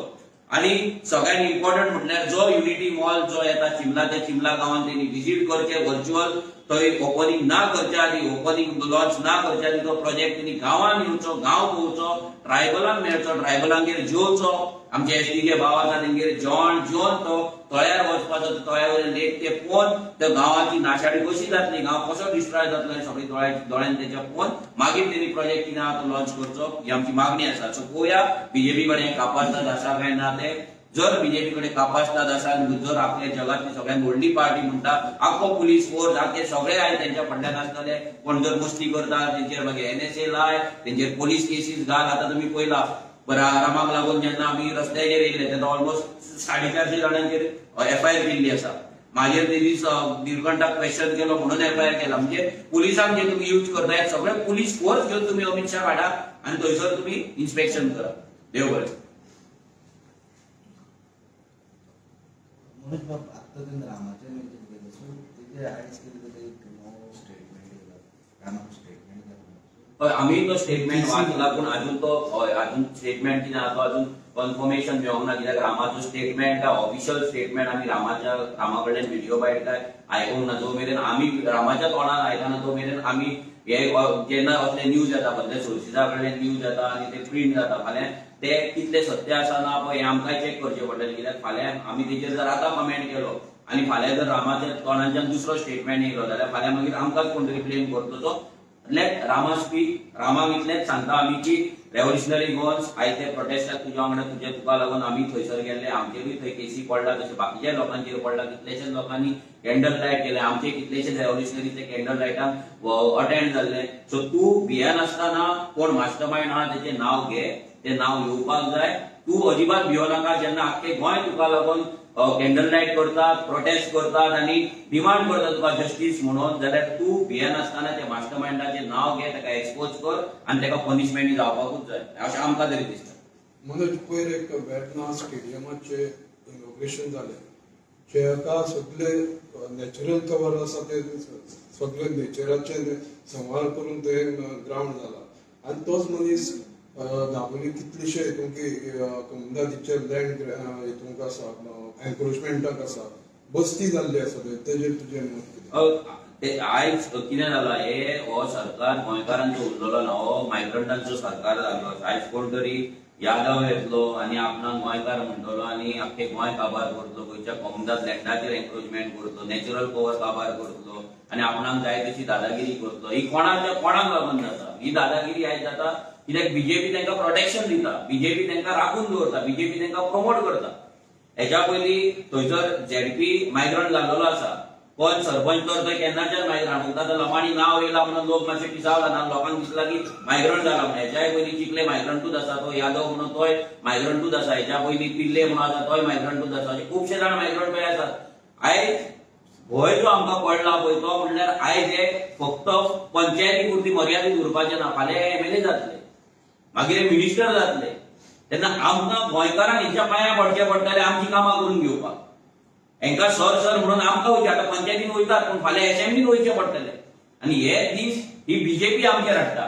आनी सगळ्यात इम्पॉर्टंट म्हटल्यार जो युनिटी मॉल जो येता चिमला, त्या चिमला गांवांत तेणी विजीट करचे व्हर्च्युअल, थंय ओपनिंग ना करच्या आदी, ओपनिंग लॉन्च ना करच्या आदी तो प्रोजेक्ट तेणी गांवांत येवचो, गांव पळोवचो, ट्रायबलांक मेळचो, ट्रायबलांगेर जेवचो. आमचे एसटीचे भाव आसा तेंगेर जेवण जेवन तो तळ्यार वचपाचो, तळ्या वयले लेक ते पळोवन त्या गांवाची नाशाडी कशी जातली, गांव कसो डिस्ट्रॉय जातलो हें सगळें दोळ्यान तेच्या पळोवन मागीर तेणी प्रोजेक्ट कितें आहा तो लॉन्च करचो, ही आमची मागणी आसा. सो पळोवया बीजेपी कडेन कापास्ताद आसा काय ना ते. जर बीजेपी कडेन कापास्ताद आसा, जर आपल्या जगातली सगळ्यात व्हडली पार्टी म्हणटा, आख्खो पुलीस फोर्स आख्खे सगळे आयज तेंच्या फाटल्यान आसतले, कोण जर मस्ती करता तेंचेर मागीर एनएसए लाय, तेंचेर पोलीस केसीस घाल. आतां तुमी पळयला रामाक लागून जेन्ना आमी रस्त्याचेर येयले तेन्ना ऑलमोस्ट 450 जाणांचेर एफआयआर केल्ली आसा. मागीर ते दीस निलकंठाक क्वेश्चन केलो म्हणून एफआयआर केला. म्हणजे पुलिसांक जे तुमी यूज करता सगळे पुलीस फोर्स घेवन तुमी अमित शाह हाडा आनी थंयसर तुमी इन्स्पेक्शन करा. देव बरें. मनोज बाब, आत्तां तुवें रामाचें मेन्शन केलें, सो तेजेर आयज कितें तरी एक नवो स्टेटमेंट येयला, रामाचो स्टेटमेंट जालो. हय, आमी तो स्टेटमेंट वाचला, पूण अजून तो अजून स्टेटमेंट कितें आहा तो अजून कन्फर्मेशन मेळोंक ना, कित्याक रामाचो स्टेटमेंट काय ऑफिशियल स्टेटमेंट आमी रामा कडल्यान व्हिडिओ बायट काय आयकूंक ना. जो मेरेन आमी रामाच्या तोंडान आयकना तो मेरेन आमी हे जेन्ना असले न्यूज येता, बदले सोर्सिसा कडल्यान न्यूज येता आनी ते प्रिंट जाता, फाल्यां ते कितले सत्य आसा ना पळय हें आमकांय चॅक करचें पडटलें. कित्याक फाल्यां आमी तेचेर जर आतां कमेंट केलो आनी फाल्यां जर रामाच्या तोंडांच्यान दुसरो स्टेटमेंट येयलो जाल्यार फाल्यां मागीर आमकांच कोण तरी ब्लेम करतलो. सो लेट रामा स्पीक. रामाक इतलेंच सांगता आमी की रेव्होल्युशनरी गोवन्स आयज ते प्रोटेस्टाक तुज्या वांगडा तुज्या तुका लागून आमी थंयसर गेल्ले, आमचेरूय थंय केसी पडला, तशें बाकीच्या लोकांचेर पडला, कितलेशेच लोकांनी कॅन्डल लायट केले, आमचे कितलेशेच रेव्होल्युशनरी ते कॅन्डल लायटाक अटेंड जाल्ले. सो तूं भियेनासतना कोण मास्टर मायंड आहा तेचें नांव घे, तें नांव येवपाक जाय. तूं अजिबात भियो नाका. जेन्ना आख्खें गोंय तुका लागून कॅन्डल लायट करतात, प्रोटेस्ट करतात आनी डिमांड करतात तुका जस्टीस म्हणून, जाल्यार तूं भियेनासतना त्या मास्टर मायंडाचें नांव घे, ताका एक्सपोज कर आनी ताका पनिशमेंट जावपाकूच जाय अशें आमकां तरी दिसता. मनोज, पयर एक वेर्ना स्टेडियमाचें इनॉग्रेशन जालें, जेका सगळे नॅचरल कवर आसा ते सगळे नेचराचे संवार करून ते ग्रावंड जाला आनी तोच मनीस दाबोली कितलेशे हितूंक कोमुनिदादीचे लँड हितूंक आसा, एन्क्रोचमेंटाक आसा, बस्ती जाल्ली आसा, तेजेर तुजें मत कितें? आयज कितें जालां, हे हो सरकार गोंयकारांचो उरलेलो ना, हो मायग्रंटांचो सरकार जाल्लो आसा. आयज कोण तरी यादव येतलो आनी आपणाक गोंयकार म्हणटलो आनी आख्खें गोंय काबार करतलो, गोंयच्या कोमुनिदाद लँडाचेर एन्क्रोचमेंट करतलो, नॅचरल पवर काबार करतलो आनी आपणाक जाय तशी दादागिरी करतलो. ही कोणाच्या कोणाक लागून जाता ही दादागिरी? आयज जाता कित्याक बीजेपी तांकां प्रोटेक्शन दिता, बीजेपी तांकां राखून दवरता, बीजेपी तांकां प्रमोट करता. हेच्या पयलीं थंयसर झेडपी मायग्रंट जाल्लो आसा, कोण सरपंच तर थंय केन्नाच्यान मायग्रंट, फक्त आतां लोकांनी नांव येयलां म्हणून लोक मातशे पिसावला ना, लोकांक दिसला की मायग्रंट जाला म्हणून. हेच्याय पयलीं चिखले मायग्रंटूच आसा, तो यादव म्हणून तोय मायग्रंटूच आसा, हेच्या पयलीं पिल्ले म्हणून आसा तोय मायग्रंटूच आसा, अशे खुबशे जाण मायग्रंट पळय आसात. आयज भंय जो आमकां पडला पळय तो म्हणल्यार आयज हे फक्त पंचायती पुरती मर्यादीत उरपाचें ना, फाल्यां एमएलए जातले, मागीर मिनिस्टर जातले, तेन्ना आमकां गोंयकारांक हेंच्या पांयां पडचें पडटलें आमचीं कामां करून घेवपाक. हेंकां सर सर म्हणून आमकां वयचें, आतां पंचायतीन वयतात पूण फाल्यां एसेंब्लीन वयचें पडटलें. आनी हे दीस ही बीजेपी आमचेर हाडटा.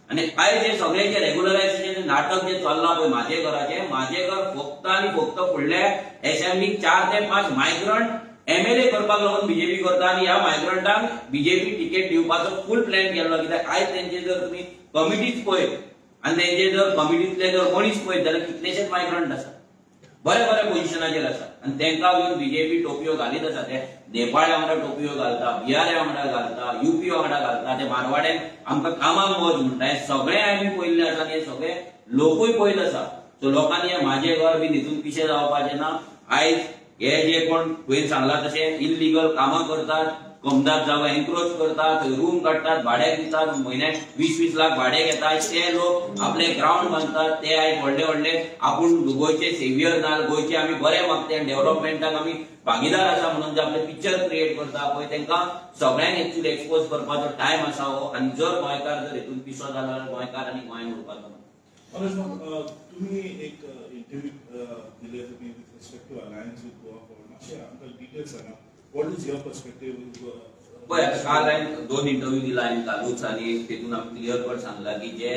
आनी आयज हे सगळें जे रेगुलरायझेशन नाटक जें चल्लां पळय म्हाजें घराचें, म्हाजें घर फक्त आनी फक्त फुडल्या एसेंब्लीक 4 ते 5 मायग्रंट एमएलए करपाक लागून बीजेपी करता आनी ह्या मायग्रंटांक बीजेपी तिकेट दिवपाचो फूल प्लॅन केल्लो. कित्याक आयज तेंचे जर तुमी कमिटीच पळयत आनी तेंचे जर कमिटींतले जर मनीस पळयत जाल्यार कितलेशेच मायग्रंट आसा, बरे बरे पोजिशनाचेर आसा आनी तेंकां घेवन बीजेपी टोपयो घालीत आसा. ते नेपाळ्या वांगडा टोपयो घालता, बिहार्या वांगडा घालता, युपी वांगडा घालता, ते मारवाड्यान आमकां कामाक वच म्हणटा. हें सगळें आमी पळयल्लें आसा आनी हे सगळे लोकूय पळयत आसा. सो लोकांनी हें म्हाजें घर बी हितून पिशें जावपाचें ना. आयज हे जे कोण तुवें सांगला तशें इल्लिगल कामां करतात, कमदार जागो एन्क्रोच करतात, रूम काडटात, भाड्याक दितात, म्हयन्याक 20-20 लाख भाडे घेतात. ते लोक आपले ग्रावंड बांदतात. ते आयज व्हडले व्हडले आपूण गोंयचे सेवियर ना, गोंयचे आमी बरे मागते आनी डेव्हलपमेंटाक आमी भागीदार आसा म्हणून जे आपले पिक्चर क्रिएट करता पळय, तांकां सगळ्यांक एक्चुअली एक्सपोज करपाचो टायम आसा हो. आनी जर गोंयकार जर हेतून पिसो जालो जाल्यार गोंयकार आनी गोंयांत उरपाचो ना. मनोज, तुम्ही एक इंटरव्यू दिले तुम्ही with respect to alliance with Goa Forward. मातशें आमकां डिटेल्स सांगा, what is your perspective? पळय, आतां काल हांवें 2 इंटरव्यू दिला हांवें कालूच, आनी तेतून आमी क्लियर कट सांगला की जे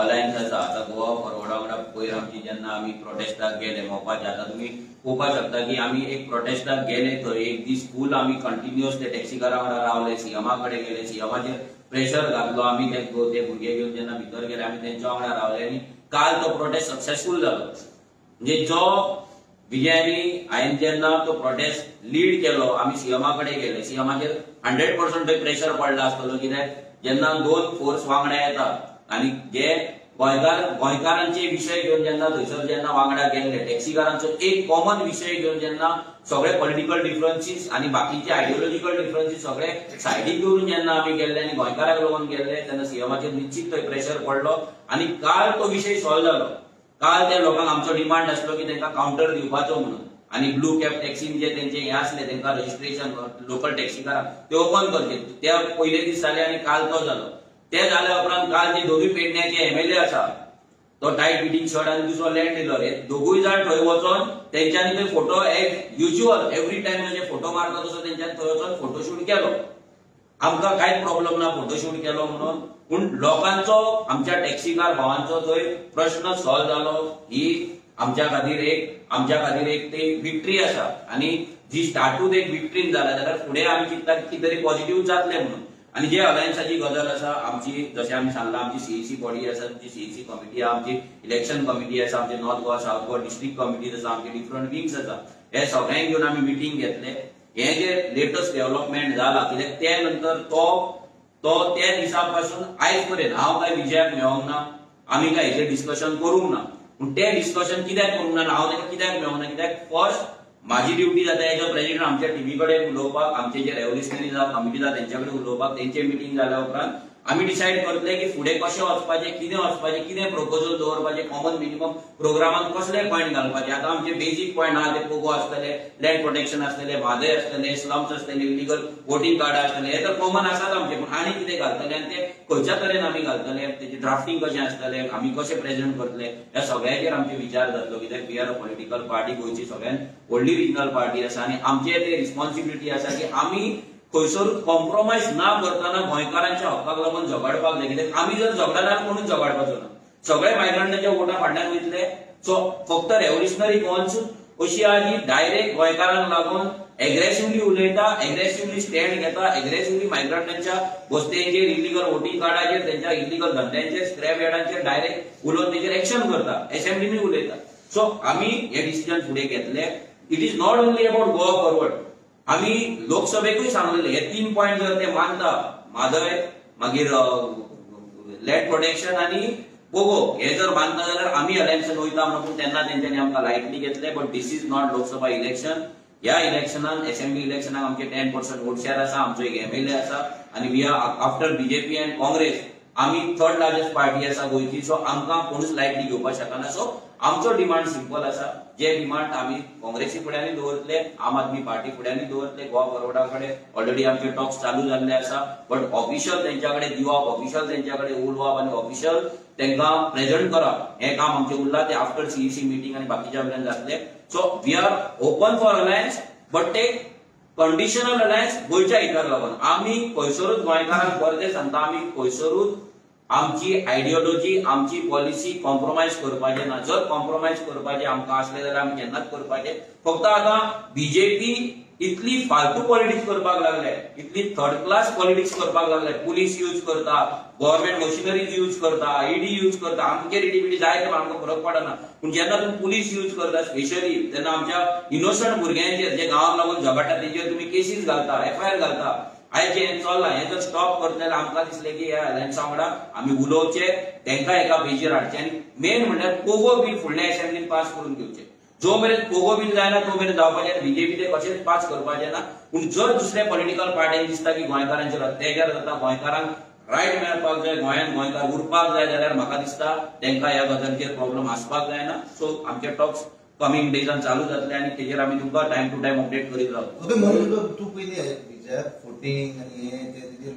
अलायन्स आसा आतां गोवा फॉरवर्डा वांगडा पयर आमची जेन्ना आमी प्रोटेस्टाक गेले मोपाचे, आतां तुमी पळोवपाक शकता की आमी एक प्रोटेस्टाक गेले थंय एक दीस फूल आमी कंटिन्युअस ते टॅक्सीकारा वांगडा रावले, सीएमा कडेन गेले, सीएमाचेर प्रेशर घातलो आमी. ते भुरगे घेवन जेन्ना भितर गेले आमी तेंच्या वांगडा रावले आनी काल तो प्रोटेस्ट सक्सेसफूल जालो. म्हणजे जो विजयानी हांवें जेन्ना तो प्रोटेस्ट लीड केलो, आमी सीएमा कडेन गेले, सीएमाचेर 100% थंय प्रेशर पडला आसतलो. कित्याक जेन्ना 2 फोर्स वांगडा येता आनी जे गोंयकारांचे विशय घेवन जेन्ना थंयसर जेन्ना वांगडा गेल्ले, टॅक्सीकारांचो एक कॉमन विशय घेवन जेन्ना सगळे पॉलिटिकल डिफरन्सीस आनी बाकीचे आयडियोलॉजिकल डिफरन्सीस सगळे सायडीक दवरून जेन्ना आमी गेल्ले आनी गोंयकाराक लागून गेल्ले, तेन्ना सीएमाचेर निश्चित थंय प्रेशर पडलो आनी काल तो विशय सॉल्व जालो. काल त्या लोकांक आमचो डिमांड आसलो की तांकां कावंटर दिवपाचो म्हणून, आनी ब्लू कॅब टॅक्सीन जे तेंचे हे आसले तांकां रजिस्ट्रेशन लोकल टॅक्सीकारांक ते ओपन करचे, ते पयले दीस जाले आनी काल तो जालो. ते जाल्या उपरांत काल जे दोनूय पेडण्याचे एमएलए आसा, तो टायट फिटींग शर्ट आनी दुसरो लँड डिलर, हे दोगूय जाण थंय वचोन तेंच्यांनी थंय photo as usual every time जशे फोटो मारता तसो तेंच्यांनी थंय वचोन फोटोशूट केलो. आमकां कांयच प्रॉब्लम ना फोटोशूट केलो म्हणून, पूण लोकांचो आमच्या टॅक्सीकार भावांचो थंय प्रश्न सॉल्व जालो. ही आमच्या खातीर एक ती विक्ट्री आसा आनी जी स्टार्टूच एक विक्ट्रीन जाला जाल्यार फुडें आमी चिंतता की तरी पॉझिटिव्ह जातलें म्हणून. आनी जे अलायन्साची गजाल आसा आमची, जशें आमी सांगलां, आमची सीईसी बॉडी आसा, आमची सीईसी कमिटी आसा, आमची इलेक्शन कमिटी आसा, आमचे North Goa South Goa district committees आसा, आमचे डिफरंट विंग्स आसा, हे सगळ्यांक घेवन आमी मिटींग घेतले. हे जे लेटस्ट डेव्हलपमेंट जाला, कित्याक ते नंतर तो त्या दिसा पासून आयज पर्यंत हांव काय विजयाक मेळोंक ना, आमी काय हेचेर डिस्कशन करूंक ना. पूण ते डिस्कशन कित्याक करूंक ना, हांव ताका कित्याक मेळोंक ना, कित्याक फर्स्ट माझी ड्युटी जाता एज अ प्रेसिडेंट आमच्या टिमी कडेन उलोवपाक, आमचे जे रेव्होल्युशनरी जावं कमिटी जावं तेंच्या कडेन उलोवपाक. तेंचे मिटींग जाल्या उपरांत आमी डिसायड करतले की फुडें कशें वचपाचें, कितें वचपाचें, कितें प्रपोजल दवरपाचें, कॉमन मिनिमम प्रोग्रामान कसले पॉयंट घालपाचे. आतां आमचे बेजीक पॉयंट आहा ते पोगो आसतले, लँड प्रोटेक्शन आसतले, म्हादय आसतले, स्लम्स आसतले, इलिगल वोटींग कार्ड आसतले, हे तर कॉमन आसात आमचे. पूण आनी कितें घालतले आनी ते खंयच्या तरेन आमी घालतले, तेजें ड्राफ्टींग कशें आसतलें, आमी कशें प्रेजेंट करतले, ह्या सगळ्याचेर आमचे विचार जातलो. कित्याक we are a political party, गोंयची सगळ्यान व्हडली रिजनल पार्टी आसा आनी आमचे ते रिस्पॉन्सिबिलिटी आसा की आमी खंयसरूच कॉम्प्रोमायज ना करतना गोंयकारांच्या हक्काक लागून झगडपाक जाय. कित्याक आमी जर झगडना जाल्यार कोणूच झगडपाचो ना, सगळे मायग्रंटाच्या वोटा फाटल्यान वयतले. सो फक्त रेव्होल्युशनरी गोवन्सूच अशी आहा जी डायरेक्ट गोंयकारांक लागून एग्रेसिवली उलयता, एग्रेसिवली स्टँड घेता, एग्रेसिवली मायग्रंटांच्या वस्तेंचेर, इलिगल वोटींग कार्डाचेर, तेंच्या इलिगल धंद्यांचेर, स्क्रॅप यार्डांचेर डायरेक्ट उलोवन तेचेर एक्शन करता, एसेंब्लीनूय उलयता. सो आमी हे डिसिजन फुडें घेतले. It is not only about Goa Forward, आमी लोकसभेकूय सांगलेले हे 3 पॉयंट जर ते मानता, म्हादय, मागीर लँड प्रोटेक्शन आनी पोगो, हे जर मानता जाल्यार आमी अलायन्सान वयता म्हणून. पूण तेन्ना तेंच्यांनी आमकां लायटली घेतले. But this is not Lok Sabha election. ह्या इलेक्शनान, एसेंब्ली इलेक्शनाक आमचे 10% वोट शेअर आसा, आमचो एक एमएलए आसा आनी we are after BJP and Congress आमी थर्ड लार्जस्ट पार्टी आसा गोंयची. सो आमकां कोणूच लायटली घेवपाक शकना. सो आमचो डिमांड सिंपल आसा, जे डिमांड आमी काँग्रेसी फुड्यांनी दवरतले, आम आदमी पार्टी फुड्यांनी दवरतले, गोवा फॉरवर्डा कडेन ऑलरेडी आमचे टॉक्स चालू जाल्ले आसा. बट ऑफिशियल तेंच्या कडेन दिवप, ऑफिशियल तेंच्या कडेन उलोवप आनी ऑफिशियल तांकां प्रेझेंट करप हें काम आमचें उरलां. ते आफ्टर सीईसी मिटींग आनी बाकीच्या वयल्यान जातले. So we are open for alliance, but ते कंडिशनल अलायन्स गोंयच्या हिताक लागून. आमी खंयसरूच गोंयकारांक परते सांगता, आमी खंयसरूच आमची आयडियोलॉजी, आमची पॉलिसी कॉम्प्रोमायज करपाचें ना. जर कॉम्प्रोमायज करपाचें आमकां आसलें जाल्यार आमी केन्नाच करपाचें. फक्त आतां बीजेपी इतली फालतू पॉलिटिक्स करपाक लागले, इतली थर्ड क्लास पॉलिटिक्स करपाक लागले, पुलीस यूज करता, गव्हर्नमेंट मशिनरीज यूज करता, ईडी यूज करता. आमचेर ईडी बिडी जाय ते आमकां फरक पडना, पूण जेन्ना तुमी पुलीस यूज करता स्पेशली तेन्ना आमच्या इनोसंट भुरग्यांचेर जे गांवाक लागून झगडटा तेंचेर तुमी केसीस घालता, एफआयआर घालता. आयज जें चल्लां हें जर स्टॉप करतले जाल्यार आमकां दिसलें की ह्या अलायन्सा वांगडा आमी उलोवचें, तांकां एका पेजीर हाडचें आनी मेन म्हणल्यार पोगो बील फुडल्या एसेंब्लीन पास करून घेवचें. जो मेरेन पोगो बील जायना तो मेरेन जावपाचें, बीजेपी ते कशेंच पास करपाचें ना. पूण जर दुसऱ्या पॉलिटिकल पार्ट्यांक दिसता की गोंयकारांचेर अत्याचार जाता, गोंयकारांक रायट मेळपाक जाय, गोंयांत गोंयकार उरपाक जाय, जाल्यार म्हाका दिसता तांकां ह्या गजालीचेर प्रॉब्लम आसपाक जायना. सो आमचे टॉक्स कमिंग डेजान चालू जातले आनी तेजेर आमी तुमकां टायम टू टायम अपडेट करीत रावतले. तूं पयलीं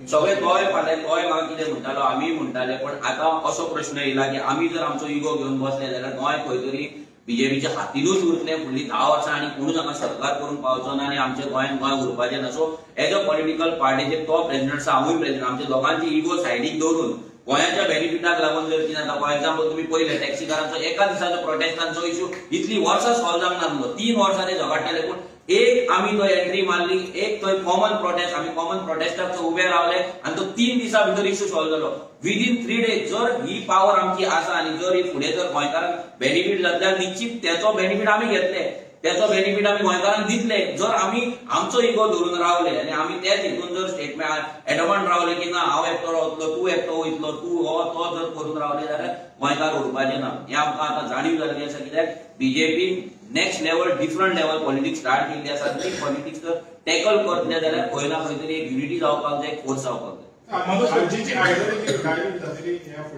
सगळे तोय फाल्यां तोय म्हाका कितें म्हणटालो, आमी म्हणटाले, पण आतां असो प्रश्न येयला की आमी जर आमचो इगो घेवन बसले जाल्यार गोंय खंय तरी बीजेपीच्या हातीनूच उरतलें फुडलीं 10 वर्सां आनी कोणूच हांगा सरकार करूंक पावचो ना आनी आमच्या गोंयांत गोंय उरपाचें ना. सो एज अ पॉलिटिकल पार्टीचे तो प्रेजिडेंट आसा, हांवूय प्रेजिडेंट, आमच्या दोगांची इगो सायडीक दवरून गोंयाच्या बेनिफिटाक लागून जर कितें जाता, फॉर एक्झाम्पल तुमी पळयलें टॅक्सीकारांचो एका दिसाचो प्रोटेस्टांचो इश्यू इतली वर्सां सॉल्व जावंक नासलो, 3 वर्सां ते झगडटाले, पूण एक आमी तो एंट्री मारली, एक थंय कॉमन प्रोटेस्ट, आमी कॉमन प्रोटेस्टाक थंय उबे रावले आनी तो 3 दिसां भितर इश्यू सॉल्व जालो विदीन 3 डेज. जर ही पावर आमची आसा आनी जर ही फुडें जर गोंयकारांक बेनिफीट जाता जाल्यार निश्चित तेचो बेनिफीट आमी घेतले, तेचो बेनिफीट आमी गोंयकारांक दितले. जर आमी आमचो इगो धरून रावले आनी आमी तेच हितून जर स्टेटमेंट एडमंट रावले की ना हांव एकटो रावतलो, तूं एकटो वयतलो, तूं हो तो जर करून रावले जाल्यार गोंयकार उरपाचें ना. हें आमकां आतां जाणीव जाल्ली आसा, कित्याक बीजेपीन next level different level politics start केल्ली आसा. ती पॉलिटिक्स जर टॅकल करतले जाल्यार खंय ना खंय तरी एक युनिटी जावपाक जाय, एक फोर्स जावपाक जाय.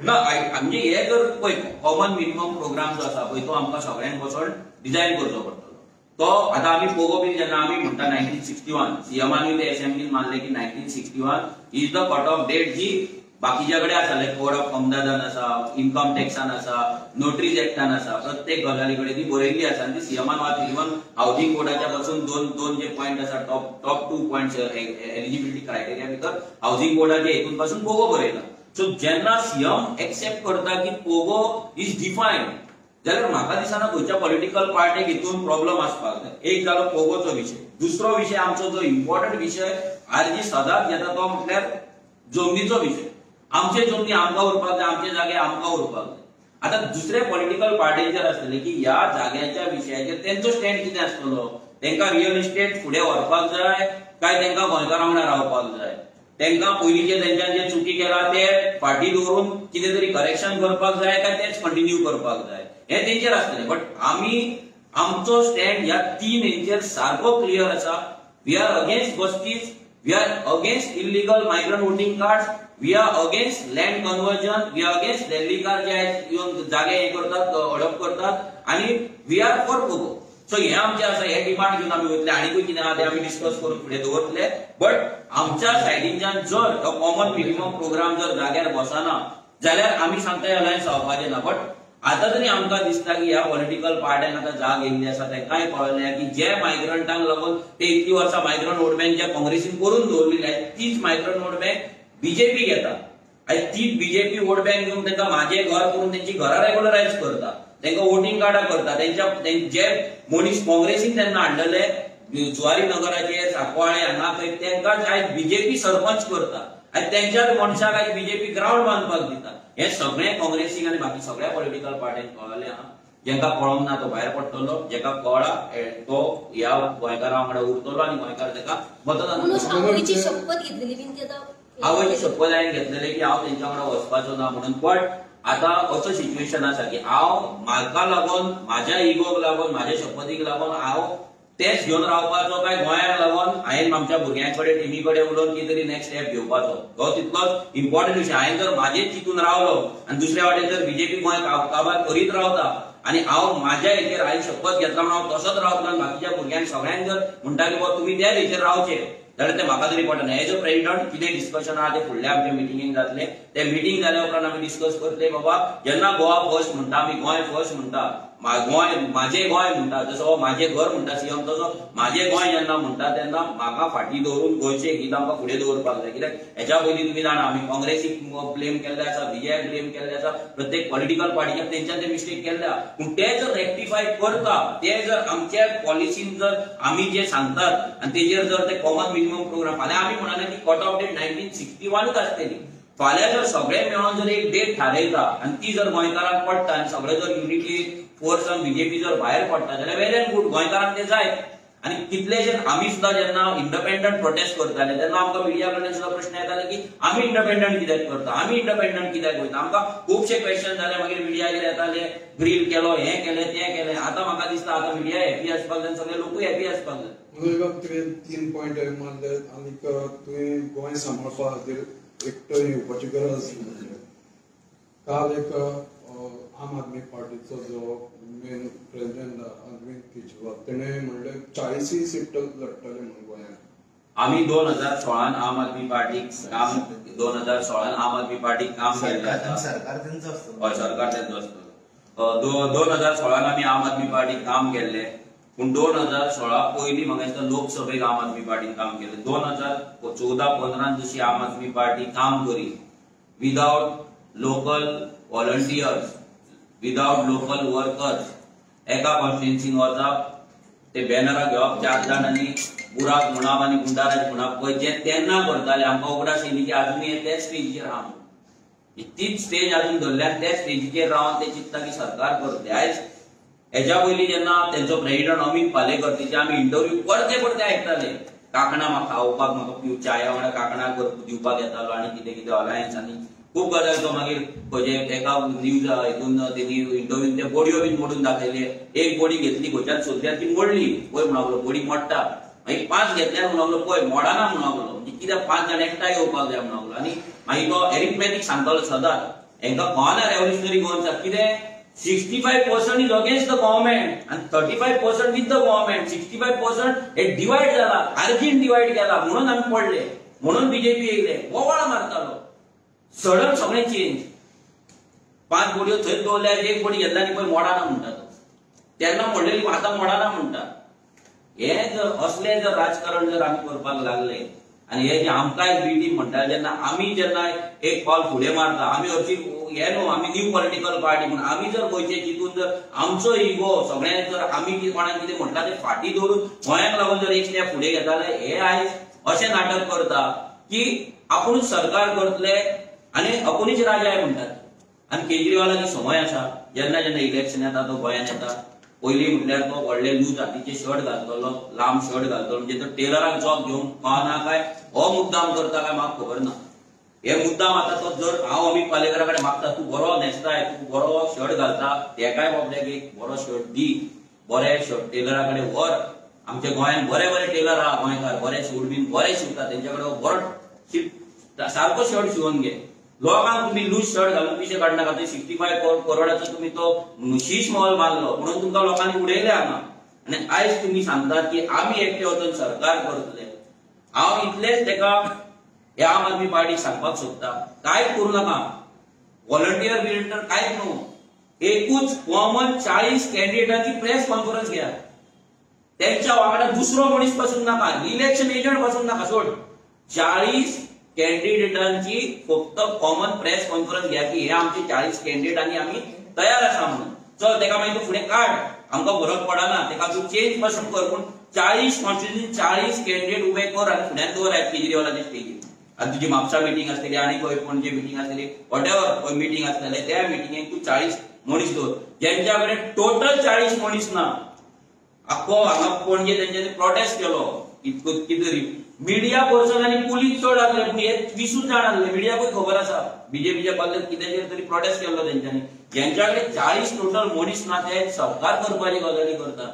ना म्हणजे हे जर पळय कॉमन मिनिमम प्रोग्राम जो आसा पळय तो आमकां सगळ्यांक बसोन डिजायन करचो पडटलो. तो आतां आमी पोगो बील जेन्ना आमी म्हणटा 1961 सीएमानूय ते असेंब्लीन मानले की 1961 is the cut off date जी बाकीच्या कडेन आसा, लायक कोड ऑफ कॉमदादान आसा, इन्कम टॅक्सान आसा, नोटरीज एक्टान आसा, प्रत्येक गजाली कडेन ती बरयल्ली आसा आनी ती सीएमान वाचली. इवन हावजींग बोर्डाच्या पासून दोन जे पॉयंट आसा टॉप 2 पॉयंट एलिजिबिलिटी क्रायटेरिया भितर हावजींग बोर्डाच्या हितून पासून पोगो बरयला. सो जेन्ना सीएम एक्सेप्ट करता की पोगो is defined, जाल्यार म्हाका दिसना खंयच्या पॉलिटिकल पार्टीक हितून प्रॉब्लम आसपाक जाय. एक जालो पोगोचो विशय. दुसरो विशय आमचो जो इम्पॉर्टंट विशय आरजी सदांच घेता तो म्हटल्यार जमनीचो विशय. आमचे जमनी आमकां उरपाक जाय, आमचे जागे आमकां उरपाक जाय. आतां दुसरे पॉलिटिकल पार्टीचेर आसतले की ह्या जाग्याच्या विशयाचेर तेंचो स्टँड कितें आसतलो, तेंकां रियल इस्टेट फुडें व्हरपाक जाय काय तेंकां गोंयकारां वांगडा रावपाक जाय, तेंकां पयलींचे तेंच्यान जे चुकी केला ते फाटीं दवरून कितें तरी करेक्शन करपाक जाय काय तेच कंटिन्यू करपाक जाय, हें तेंचेर आसतलें. बट आमी आमचो स्टँड ह्या 3 हेंचेर सारको क्लियर आसा. We are against बस्तीज, we are against illegal migrant voting cards, we are against land conversion, we are against दिल्लीकार जे येवन जागे हे करतात, हडप करतात, आनी we are for Pogo. So हे आमचे आसा, हे डिमांड घेवन आमी वयतले. आनीकूय कितें आहा ते आमी डिस्कस करून फुडें दवरतले. बट आमच्या सायडीनच्यान जर हो कॉमन मिनिमम प्रोग्राम जर जाग्यार बसना जाल्यार आमी सांगता अलायन्स जावपाचें ना. बट आतां तरी आमकां दिसता की ह्या पॉलिटिकल पार्ट्यांक आतां जाग येयल्ली आसा, तांकांय कळ्ळें की जे मायग्रंटांक लागून ते इतलीं वर्सां मायग्रंट वोट बँक ज्या काँग्रेसीन करून दवरलेली आसा तीच मायग्रंट वोट बँक बीजेपी घेता. आनी तीच बीजेपी वोट बँक घेवन तांकां माझे घर करून तेंची घरां रेगुलरायज करता, तांकां वोटींग कार्डां करता. तेंच्या जे मनीस काँग्रेसीन तेन्ना हाडलेले जुवारी नगराचेर, सांकवाळे हांगा थंय, तांकांच आयज बीजेपी सरपंच करता आनी तेंच्याच मनशाक आयज बीजेपी ग्रावंड बांदपाक दिता. हे सगळें काँग्रेसीक आनी बाकी सगळ्या पॉलिटिकल पार्ट्यांक कळ्ळें आहा. जेंका कळोंक ना तो भायर पडटलो, जेका कळ्ळा तो ह्या गोंयकारां वांगडा उरतलो आनी गोंयकार तेका मतदान. आवयची शपथ हांवें घेतलेली की हांव तेंच्या वांगडा वचपाचो ना म्हणून. बट आतां असो सिच्युएशन आसा की हांव म्हाका लागून, म्हाज्या इगोक लागून, म्हाज्या शपथीक लागून हांव तेच घेवन रावपाचो काय गोंयाक लागून हांवें आमच्या भुरग्यां कडेन टिमी कडेन उलोवन कितें तरी नेक्स्ट स्टेप घेवपाचो, हो तितलोच इम्पॉर्टंट विशय. हांवें जर म्हाजेच चिंतून रावलो आनी दुसऱ्या वाटेन जर बीजेपी गोंय काबार करीत रावता आनी हांव म्हाज्या हेचेर हांवें शपथ घेतला म्हणून हांव तसोच रावतलो आनी बाकीच्या भुरग्यांक सगळ्यांक जर म्हणटा की बाबा तुमी त्याच हेचेर रावचे जाल्यार ते म्हाका तरी पडना. एज अ प्रेजिडंट कितें डिस्कशन आहा ते फुडल्या आमच्या मिटिंगेक जातलें. ते मिटींग जाल्या उपरांत आमी डिस्कस करतले बाबा जेन्ना गोवा फर्स्ट म्हणटा, आमी गोंय फर्स्ट म्हणटा, गोंय म्हाजें गोंय म्हणटा, जसो म्हाजें घर म्हणटा सीएम तसो म्हाजें गोंय जेन्ना म्हणटा तेन्ना म्हाका फाटीं दवरून गोंयचें हित आमकां फुडें दवरपाक जाय. कित्याक हेच्या पयलीं तुमी जाणा आमी काँग्रेसीक ब्लेम केल्ले आसा, बीजेपीक ब्लेम केल्ले आसा, प्रत्येक पॉलिटिकल पार्टीक तेंच्यान ते मिस्टेक केल्ले आहा. पूण ते जर रेक्टिफाय करता, ते जर आमच्या पॉलिसीन जर आमी जे सांगतात आनी तेजेर जर ते कॉमन मिनिमम प्रोग्राम, फाल्यां आमी म्हणाले की कट ऑफ डेट 1961 आसतली. फाल्यां जर सगळे मेळोन जर एक डेट थारयता आनी ती जर गोंयकारांक पडटा आनी सगळे जर युनिटी फोर्स आनी बीजेपी जर भायर पडटा जाल्यार वेल एंड गूड, गोंयकारांक ते जाय. आनी कितलेशे आमी सुद्दां जेन्ना इंडिपेंडंट प्रोटेस्ट करताले तेन्ना आमकां मिडिया कडल्यान सुद्दां प्रश्न येताले की आमी इंडिपेंडंट कित्याक करता, आमी इंडिपेंडंट कित्याक वयता. आमकां खुबशे क्वेश्चन जाले, मागीर मिडियाचेर येताले, ग्रील केलो, हें केलें, तें केलें. आतां म्हाका दिसता आतां मिडिया हॅपी आसपाक जाय, सगळे लोकूय हॅपी आसपाक जाय. तुवें 3 पॉयंट मारले आनीक तुवें गोंय सांबाळपा खातीर एकटो येवपाची गरज. काल एक आम आदमी पार्टीचो जो मेन प्रेसिडेंट अरविंद केजरीवाल तेणें म्हणलें 40 सीट लढटले म्हणून गोंयांत. आमी 2016 आम आदमी पार्टीक काम 2016 आम आदमी पार्टीक काम केल्लें. सरकार तेंचो आसतलो, सरकार तेंचो आसतलो. 2016 आमी आम आदमी पार्टीक काम केल्लें, पूण 2016 पयलीं म्हाका दिसता लोकसभेक आम आदमी पार्टीन काम केलें. 2014-15 जशी आम आदमी पार्टी काम करी without local volunteers, without local workers, एका कॉन्स्टिट्युन्सीन वचप, ते बॅनरां घेवप 4 जाण आनी बुराक म्हणप आनी गुंडाराज म्हणप, पळय जे तेन्ना करताले. आमकां उगडास येयली की आजुनूय तेच स्टेजीचेर आहा म्हणून, तीच स्टेज आजून धरल्या, तेच स्टेजीचेर रावन ते चिंतता की सरकार करतले. आयज हेज्या पयलीं जेन्ना तेंचो प्रेसिडेंट अमीत पालेकर तेचे आमी इंटरव्यू परते परते आयकताले. कांकणां म्हाका खावपाक, म्हाका चाया वांगडा कांकणां दिवपाक येतालो आनी कितें कितें अलायन्स आनी खूब गजाल. तो मागीर खंयचे एका न्यूज हितून तेणी इंटरव्यून ते बोडयो बीन मोडून दाखयले. एक बोडी घेतली खंयच्यान सोदली आनी ती मोडली, पळय म्हणून लागलो बोडी मोडटा. मागीर 5 घेतल्यार म्हणून लागलो पळय मोडना म्हणून लागलो, म्हणजे कित्याक 5 जाण एकठांय येवपाक जाय म्हणून लागलो. आनी मागीर तो एरिथमॅटीक सांगतालो सदांच, हेंकां कळना रेव्होल्युशनरी गोवन्साक कितें 65% is against the government आनी 35% विथ the government. 65% हे डिवायड जाला, आर्जीन डिवायड केला म्हणून आमी पडले, म्हणून बीजेपी येयले. बोवाळ मारतालो. सडन सगळें चेंज. 5 बोडयो थंयच दवरल्या, एक बोडी घेतल्या आनी पळय मोडाना म्हणटा तो. तेन्ना म्हणलेली आतां मोडाना म्हणटा. हे जर असलें जर राजकारण जर आमी करपाक लागले आनी हे जे आमकांय बी टीम म्हणटा, जेन्ना आमी जेन्ना एक पावल फुडें मारता, आमी हरशी हे न्हू, आमी न्यू पॉलिटिकल पार्टी म्हणून आमी जर गोंयचे चिंतून जर आमचो इगो सगळ्यांक जर आमी कोणाक कितें म्हणटा तें फाटीं दवरून गोंयांक लागून जर एक स्टेप फुडें घेता जाल्यार हे आयज अशें नाटक करता की आपुणूच सरकार करतले आनी आपुणूच राजाय म्हणटात. आनी केजरीवालाची संवय आसा, जेन्ना जेन्ना इलेक्शन येता तो गोंयांत येता. पयलीं म्हटल्यार तो व्हडले लूज हातीचे शर्ट घालतलो, लांब शर्ट घालतलो, म्हणजे तो टेलराक जॉब घेवंक पावना काय हो मुद्दाम करता काय म्हाका खबर ना. हे मुद्दाम आतां तो जर हांव अमीत पालेकरा कडेन मागता, तूं बरो न्हेसताय, तूं बरो शर्ट घालता, तेकाय बाबड्याक एक बरो शर्ट दी, बरे शर्ट टेलरा कडेन व्हर. आमच्या गोंयांत बरे बरे टेलर आहा, गोंयकार बरे सूट बीन बरे शिंवता, तेंच्या कडेन बरो सारको शर्ट शिंवून घे. लोकांक तुमी लूज शर्ट घालून पिशे काडनाका. थंय 65 करोडाचो तुमी तो शीश महल बांदलो म्हणून तुमकां लोकांनी उडयले हांगा. आनी आयज तुमी सांगतात की आमी एकटे वचून सरकार करतले. हांव इतलेंच तेका ह्या आम आदमी पार्टीक सांगपाक सोदता, कांयच करूं नाका, व्हॉलंटियर बिलंटियर कांयच न्हू, एकूच कॉमन 40 कॅन्डिडेटांची प्रेस कॉन्फरन्स घेयात. तेंच्या वांगडा दुसरो मनीस पासून नाका, इलेक्शन एजंट पासून नाका, सोड. 40 कॅन्डिडेटांची फक्त कॉमन प्रेस कॉन्फरन्स घ्या की हे आमचे 40 कॅन्डिडेट आनी आमी तयार आसा म्हणून. चल तेका मागीर तूं फुडें काड, आमकां फरक पडना, तेका तूं चेंज पासून कर, पूण 40 कॉन्स्टिट्युन्सी 40 कॅन्डिडेट उबे कर आनी फुड्यान दवर केजरीवालाच्या स्टेजीर. आनी तुजी म्हापसा मिटींग आसतली आनी खंय पणजे मिटींग आसतली, वॉटेवर खंय मिटींग आसतले, त्या मिटिंगेक तूं 40 मनीस दवर. जेंच्या कडेन टोटल 40 मनीस ना. आख्खो हांगा पणजे तेंच्यांनी प्रोटेस्ट केलो, कितें तरी मिडिया पर्सन आनी पुलीस चड आसले, पूण हे 20 जाण आसले. मिडियाकूय खबर आसा बीजेपीच्या बदल्यात कित्याचेर तरी प्रोटेस्ट केल्लो तेंच्यांनी. जेंच्या कडेन 40 टोटल मनीस ना ते सरकार करपाची गजाली करता.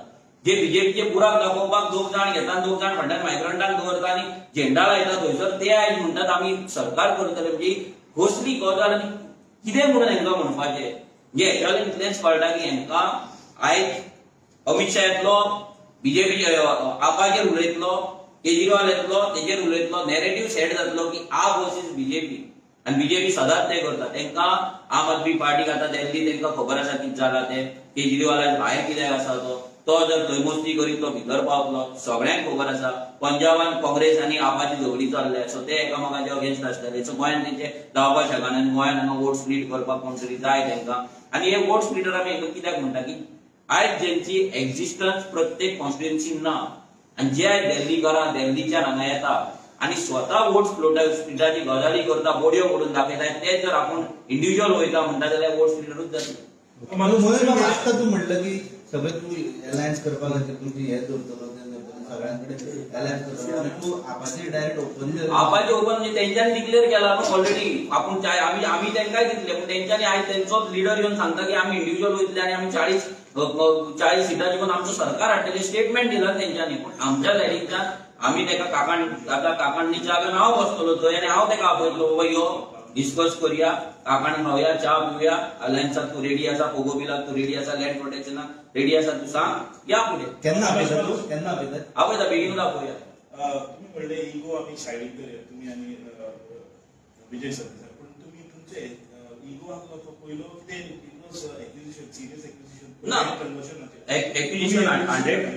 जे बीजेपीचे बुराक दाखोवपाक 2 जाण घेता, 2 जाण फाटल्यान मायग्रंटांक दवरता आनी झेंडा लायता थंयसर, ते आयज म्हणटात आमी सरकार करतले. म्हणजे कसली गजाल आनी कितें म्हणून हेंकां म्हणपाचें. म्हणजे हेच्या इतलेंच कळटा की हेंकां आयज अमीत शहा येतलो, बीजेपी आपाचेर उलयतलो, केजरीवाल येतलो तेजेर उलयतलो, नॅरेटिव्ह सेट जातलो की आप वर्सीस बीजेपी. आनी बीजेपी सदांच ते करता. तेंकां आम आदमी पार्टीक आतां दिल्ली तेंकां खबर आसा कितें जालां तें, केजरीवाल भायर कित्याक आसा तो, तो जर थंय मस्ती करीत तो भितर पावतलो, सगळ्यांक खबर आसा. पंजाबान काँग्रेस आनी आपाची झगडी चल्ल्या, सो ते एकामेकांच्या अगेन्स्ट आसतले. सो गोंयान तेंचे जावपाक शकना आनी गोंयान हांगा वोट स्प्लीट करपाक कोण तरी जाय तेंकां. आनी हे वोट स्प्लिटर आमी हेंकां कित्याक म्हणटा की आयज जेंची एक्झिस्टन्स प्रत्येक कॉन्स्टिट्युन्सी ना आनी जे आयज दिल्लीकारां दिल्लीच्यान हांगा येता आनी स्वता वोट स्प्लिटाची गजाली करता, बोडयो मोडून दाखयता, ते जर आपूण इंडिव्हिज्युअल वयता म्हणटा जाल्यार वोट स्प्लिटरूच जातले. आतां तूं म्हणलं की सगळे तूं अलायन्स करपा खातीर तुमची हे दवरतलो, ते दवरतलो, सगळ्यांकडेन अलायन्स करता. तूं आपाचेर डायरेक्ट ओपनली आपाचे ओपन म्हणजे तेंच्यांनी डिक्लेअर केला न्हू ऑलरेडी. आपूण आमी आमी तांकांय दितले, पूण तेंच्यांनी आयज तेंचोच लिडर येवन सांगता की आमी इंडिव्हिज्युअल वयतले आनी आमी 40 सिटां जिखून आमचो सरकार हाडटले, स्टेटमेंट दिला तेंच्यांनी. पूण आमच्या सायडीच्यान आमी तेका काकांनी च्या घेवन हांव बसतलो थंय आनी हांव तेका आपयतलो, बाबा यो डिस्कस करूया, काकांनी खावया, च्या पिवया, अलायन्साक तूं रेडी आसा, पोगो बिलाक तूं रेडी आसा, लँड प्रोटेक्शनाक रेडी आसा, तूं सांग, या फुडें. केन्ना आपयता तूं? केन्ना आपयता? आपयता, बेगीनूच आपोवया. तुमी म्हणलें इगो आमी सायडीक धरया, तुमी आनी विजय सरदेसाय, पूण तुमी तुमचे इगो आसलो तो पयलो कितें? It was acquisition, serious acquisition ना. कन्वर्शनाचेर एक्विजिशन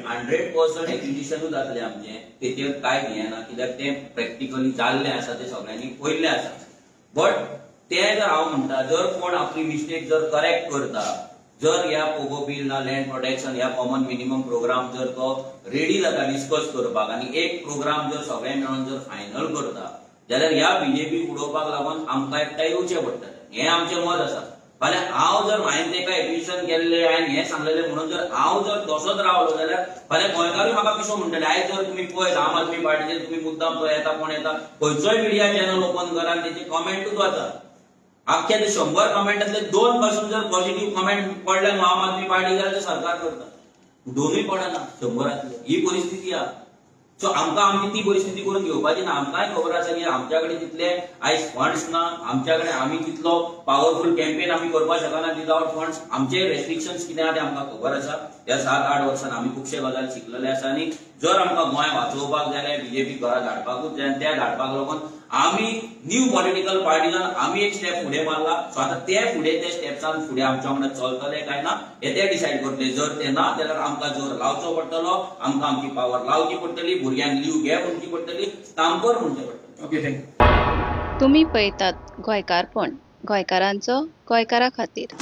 100% एक्विजिशनूच जातलें आमचें, तेचेर कांय हें ना, कित्याक तें प्रॅक्टिकली जाल्लें आसा, तें सगळ्यांनी पळयल्लें आसा. बट तें जर हांव म्हणटा, जर कोण आपली मिस्टेक जर करेक्ट करता, जर ह्या पोगो बील ना लँड प्रोटेक्शन ह्या कॉमन मिनिमम प्रोग्राम जर तो रेडी जाता डिस्कस करपाक आनी एक प्रोग्राम जर सगळे मेळून जर फायनल करता जाल्यार ह्या बीजेपीक उडोवपाक लागून आमकां एकठांय येवचें पडटलें, हें आमचें मत आसा. फाल्यां हांव जर हांवें तेका एक्विजिशन केल्लें, हांवें हें सांगलेलें म्हणून जर हांव जर तसोच रावलो जाल्यार फाल्यां गोंयकारूय म्हाका पिसो म्हणटले. आयज जर तुमी पळयत आम आदमी पार्टीचेर तुमी मुद्दाम तो येता कोण येता, खंयचोय मिडिया चॅनल ओपन करा आनी तेचे कॉमेंटूच वचा, आख्खे ते 100 कॉमेंटांतले 2 पासून जर पॉझिटिव्ह कॉमेंट पडले न्हू आम आदमी पार्टी जाल्यार ते सरकार करता, 2य पडना 100रांतले. ही परिस्थिती आहा. सो आमकां आमची ती परिस्थिती करून घेवपाची ना. आमकांय खबर आसा की आमच्या कडेन तितले आयज फंड्स ना, आमच्या कडेन आमी तितलो पावरफूल कॅम्पेन आमी करपाक शकना विदावट फंड्स. आमचे रेस्ट्रिक्शन्स कितें आहा ते आमकां खबर आसा. ह्या 7-8 वर्सान आमी खुबशे गजाल शिकलेले आसा आनी जर आमकां गोंय वाचोवपाक जाल्यार बीजेपी घरा धाडपाकूच जाय आनी त्या धाडपाक लागून आमी न्यू पॉलिटिकल पार्टीजान आमी एक स्टेप फुडें मारला. सो आतां ते फुडें ते स्टेप्सान फुडें आमच्या वांगडा चलतले काय ना हे ते डिसायड करतले. जर ते ना जाल्यार आमकां जोर लावचो पडटलो, आमकां आमची पावर लावची पडटली, भुरग्यांक लीव घे म्हणची पडटली, काम कर म्हणचें पडटलें. Okay, thank you. तुमी पळयतात गोंयकारपण, गोंयकारांचो गोंयकारा खातीर.